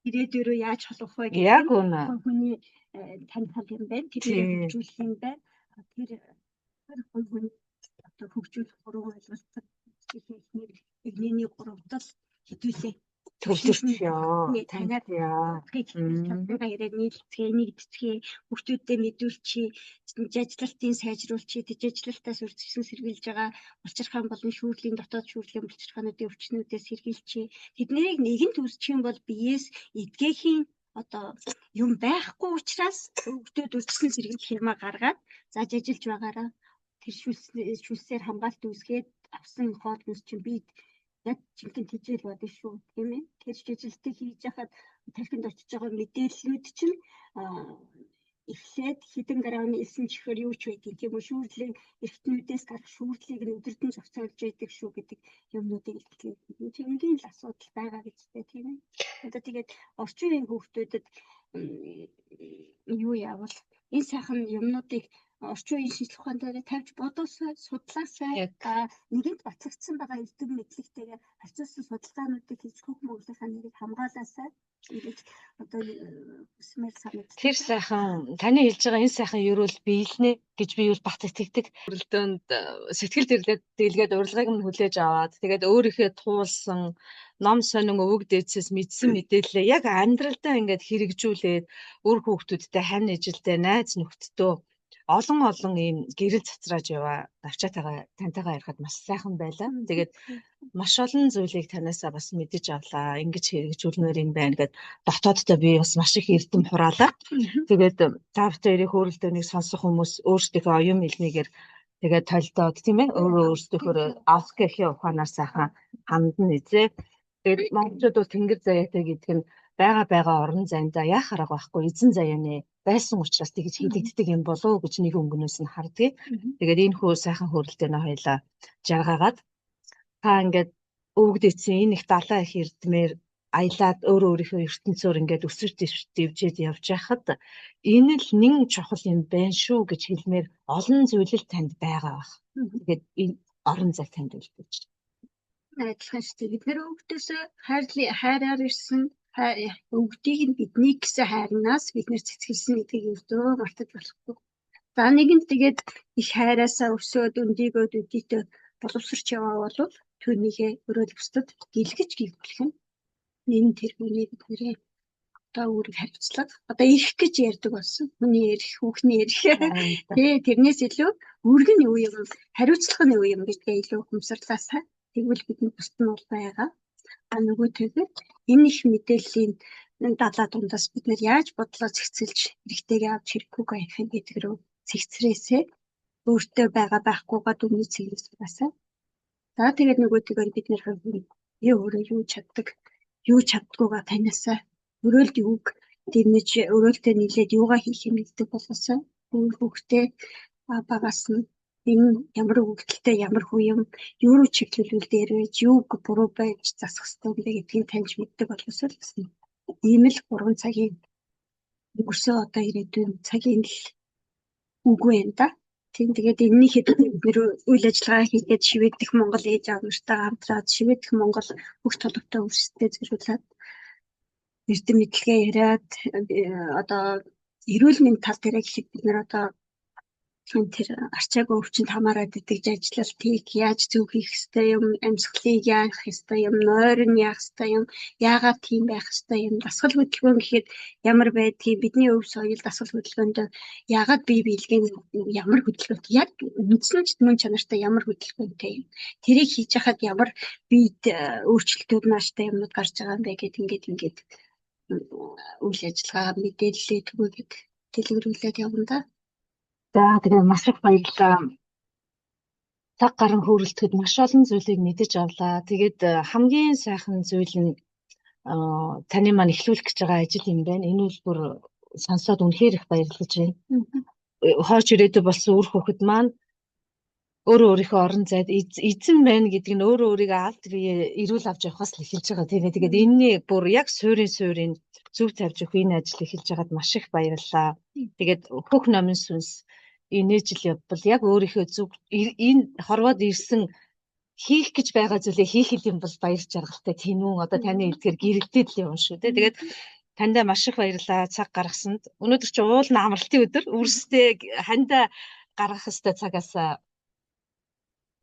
Ирээдүй рүү яаж холбох вэ гэдэг яг үнэ. Хүний танил юм байна. Тэрийг хөгжүүлэх юм байна. Тэр тэр хүний одоо хөгжүүлэх гурван ойлголт эхний эгнээний гуравдал хэдүүлээ төвлөрч яа. Танаар чадвараа яриад нийлцгээ, нэгдцгээ, хүүхдүүдэд мэдүүлчихье, жажлалтын сайжруулчихье, тэжээжлалтаас үржигсэн сэргийлж байгаа булчирхаан болон шүүрлийн дотоод шүүрлийн булчирхаануудын өвчнүүдээс сэргийлчихье. Тэднийг нэгэн үүсчих юм бол биеэс эдгээхийн одоо юм байхгүй учраас хүүхдүүд үржигсэн сэргийлэх юмаа гаргаад зааж ажиллаж байгаараа тэр шүлсээр хамгаалт үүсгээд авсан хоолноос чинь бид яг жинхэнэ тэжээл бодно шүү, тийм ээ. Тэр жижилтийг хийж яхад тархинд очиж байгаа мэдээллүүд чинь эхлээд хэдэн грамм элсэн чихэр юу ч байдгийг, тийм үү, шүүрлийн эргэтнүүдээс гарах шүүрлийг нь өдөртөн зохицуулж яадаг шүү гэдэг юмнуудыг илтгэх. Тэнгийн л асуудал байгаа гэж тэ, тийм ээ. Одоо тэгээд орчин үеийн хүүхдүүдэд юу яавал энэ сайхан юмнуудыг орчин үеийн шинжлэх ухаан дээр тавьж бодоосой, судлаасай, нэгэнт батлагдсан байгаа эрдэм мэдлэгтэйгээ харьцуулсан судалгаануудыг хийж хөх мөглийнхаа нэрийг хамгаалаасай ингэж одоо хүсмээр санагддаг. Тэр сайхан таны хэлж байгаа энэ сайхан ерөөл биелнэ гэж би юу бат итгэдэг. Өрөлдөөнд сэтгэл дэрлээд дийлгээд урилгыг нь хүлээж аваад, тэгээд өөрийнхөө туулсан ном сонин өвөг дээдсээс мэдсэн мэдээллээ яг амьдралдаа ингээд хэрэгжүүлээд үр хүүхдүүдтэй, хань ижилтэй, найз нөхдөдөө олон олон ийм гэрэл цацрааж яваа навчаатайгаа тантайгаа ярихад маш сайхан байлаа. Тэгээд маш олон зүйлийг танаасаа бас мэдэж авлаа. Ингэж хэрэгжүүлмээр юм байна гэд дотооддоо би бас маш их эрдэм хураалаа. Тэгээд та бүхэн хөөрөлдөөнийг сонсох хүмүүс өөрсдийнхөө оюун хэлнийгээр тэгээд толдоод, тийм ээ, өөрөө өөрсдийнхөө авах гэхийн ухаанаар сайхан хандна эзээ. Тэгээд монголчууд бол тэнгэр заяатай гэдэг нь байгаа байгаа орон зайдаа яах арга байхгүй, эзэн заяаны байсан учраас тэгж хийлэгддэг юм болов уу гэж нэг өнгөнөөс нь хардгийг. Тэгээд энэ хүү сайхан хөрөлдөөнө хоёлаа жаргаагаад та ингээд өвгд эцсийн энэ их далайн их эрдмээр аялаад өөрөө өөрийнхөө ертөнцөөр ингээд өсөж дэвжээд явж байхад энэ л нэн чухал юм байна шүү гэж хэлмээр олон зүйл л танд байгаа бах. Тэгээд энэ орон зай танд үлдээж. Адилхан шүү дээ. Бид нэр өвгдөөсөө хайраар ирсэн өвгдийг нь бидний гэсэн хайрнаас бид нэр цэцгэлсэн гэдгийг ердөө мартаж болохгүй. За, нэгэнт тэгээд их хайраасаа өсөөд өндийгөөд өдийтөө боловсрч яваа бол түүнийгээ өрөөл бусдад гэлгэж гүйцэх нь энэ тэр хүний бидний одоо үүрэг хариуцлага, одоо эрх гэж ярьдаг болсон. Хүний эрх, хүүхний эрх. Тэ, тэрнээс илүү үүрэг нь юу юм, хариуцлага нь юу юм гэдгээ илүү ухамсарлаасаа тэгвэл бидний бусд нь бол байгаа. А нөгөө тэгвэл энэ их мэдээллийн далаа дундаас бид нэр яаж бодлоо зэгцэлж хэрэгтэйгээ авч хэрэггүйгээ явах юм гэдэг рүү цэгцрээсээ өөртөө байгаа байхгүйгаа дүгнэж цэглэсээ. За, тэгээд нөгөө тэгвэл бид нэр юу өөрөө юу чаддаг, юу чаддгүйгаа таниасаа өрөөлд юуг дэмнэж өрөөлтөө нийлээд юугаа хийх юм гэдэг болгосоо өөр хүүхдээ багаас нь энэ ямар өгөгдөлтэй, ямар хүү юм юу руу чиглүүлвэл дээр байж, юуг буруу байж засах ёстой юм бэ гэдгийг таньж мэддэг болгосоо л гэсэн. Ийм л 3 цагийн Өнгөрсөн одоо ирээдүйн цагийн л үг байна да. Тийм, тэгээд энэний хэд бид нэр үйл ажиллагаа хийгээд Швед дэх Монгол ээж аав нартайгаа хамтраад, Швед дэх Монгол бүх толготой өөрсдөө зориулаад эрдэм мэдлэгээ яриад, одоо эрүүл мэнд тал дээр гэхэд бид нар одоо тэр арчаагүй өвчнөд хамаарат итгэж ажиллалтыг яаж зөв хийх ёстой юм, амьсгалыг яах ёстой юм, нойр нь яах ёстой юм, яагаад тийм байх ёстой юм, дасгал хөдөлгөөн гэхэд ямар байдгийг, бидний өв соёл дасгал хөдөлгөөнд яагаад бие биелгийн ямар хөдөлгөөнтэй, яг үндсэн ч мөн чанартай ямар хөдөлгөөнтэй юм, тэрийг хийж хахад ямар биед өөрчлөлтүүд нааштай юмнууд гарч байгаа юм бэ гэд ингээд үйл ажиллагаа мэдээллээ түгээгээд дэлгэрүүлээд явна да. За, тэгээ маш их баярлалаа. Цаг гарan хөөрөлдөхөд маш олон зүйлийг мэдэж авлаа. Тэгээд хамгийн сайхан зүйл нь таны маань эхлүүлэх гэж байгаа ажил юм байна. Энэ бол бүр сонсоод үнэхээр их баярлаж байна. Хойч ирээдүй болсон үр хүүхэд маань өөрөө өөрийнхөө орон зайд эзэн байна гэдэг нь өөрөө өөрийгөө алд бие эрүүл авч явахаас л эхэлж байгаа, тийм ээ. Тэгээд энэний бүр яг суурин суурин зөв тавьж өгөх энэ ажил эхэлж байгаад маш их баярлалаа. Тэгээд хөх номын сүнс инээж л явбал яг өөрийнхөө зүг энэ хорвоод ирсэн хийх гэж байгаа зүйлээ хийх юм бол баяр жаргалтай, тийм үү? Одоо таны хэлдгээр гэрэлтээд л юм шүү дээ. Тэгээд таньдаа маш их баярлалаа цаг гаргасанд. Өнөөдөр чи уул нь амралтын өдөр. Үрстэй хандаа гаргах ёстой цагаас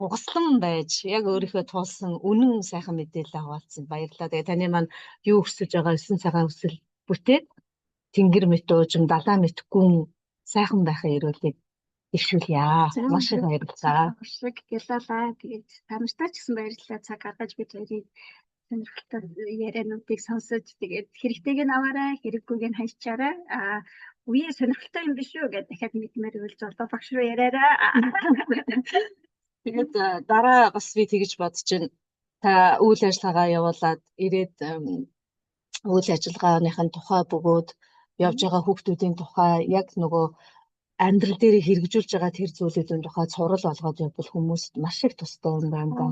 угаслан байж яг өөрийнхөө туулсан үнэн сайхан мэдээлэл хаваалцсан, баярлалаа. Тэгээ таны маань юу хүсэж байгаа 9 цагаан хүсэл бүтээд тэнгэр мэт уужим, далайн мэт гүн сайхан байхын ерөөлийг дэвшүүлье. Маш их баярлалаа. Шиг гялалаа. Тэгээд та нартай ч гэсэн баярлалаа. Цаг гаргаж бид хоёрын сонирхолтой яриануудыг сонсож, тэгээд хэрэгтэйг нь аваарай, хэрэггүйг нь хайчаарай. Аа, үе сонирхолтой юм биш үү гэдээ дахиад мэдмээр байвал золоо багш руу яриарай. Тэгээд дараа бас би тэгж бодож байна. Та үйл ажиллагаагаа явуулаад ирээд үйл ажиллагааныхын тухай бөгөөд явж байгаа хүүхдүүдийн тухай, яг нөгөө амьдрал дээр хэрэгжүүлж байгаа тэр зүйлүүдийн тухай цуврал болгоод явбал хүмүүст маш их тустай юм байна даа.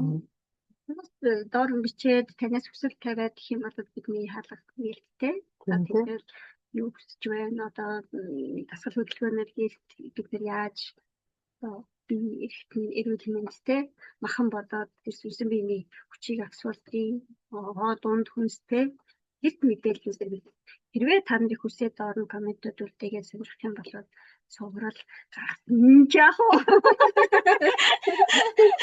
Хүмүүс доор нь бичээд танаас хүсэл тавиад гэх юм бол бидний хаалга нээлттэй. Тэгэхээр юу хүсэж байна, одоо дасгал хөдөлгөөнөөр хийх бид нар яаж одоо бие эрхтэн эрүүл мэндтэй махан болоод тэр сүнсэн биений хүчийг агсуулдгийг, хоол унд хүнстэй эрт мэдээллүүдээр бид хэрвээ та нарын хүсээд доор нь комментууд үлдээгээд сонирхох юм бол цуврал гаргах яах вэ?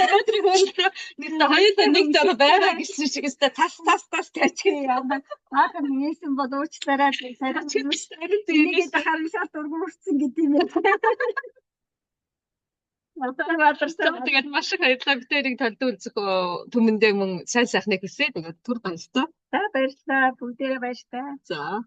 Өнөөдрийн хөрөлдөө нэг хоёулаа нэг дор байгаа гэсэн шиг өстой тас тас тас тавьчих. Баахан нээсэн бол уучлаарай. Харин энийг харамсаад дургуурсан гэдэг юм байна. Одоо тэгээд маш их баярлалаа. Бид хоёрыг толд үзэх түмэндээ мөн сайн сайхныг хүсье. Тэгээд түр баярлалаа. За, баярлалаа. Бүгдээрээ баярлалаа. За.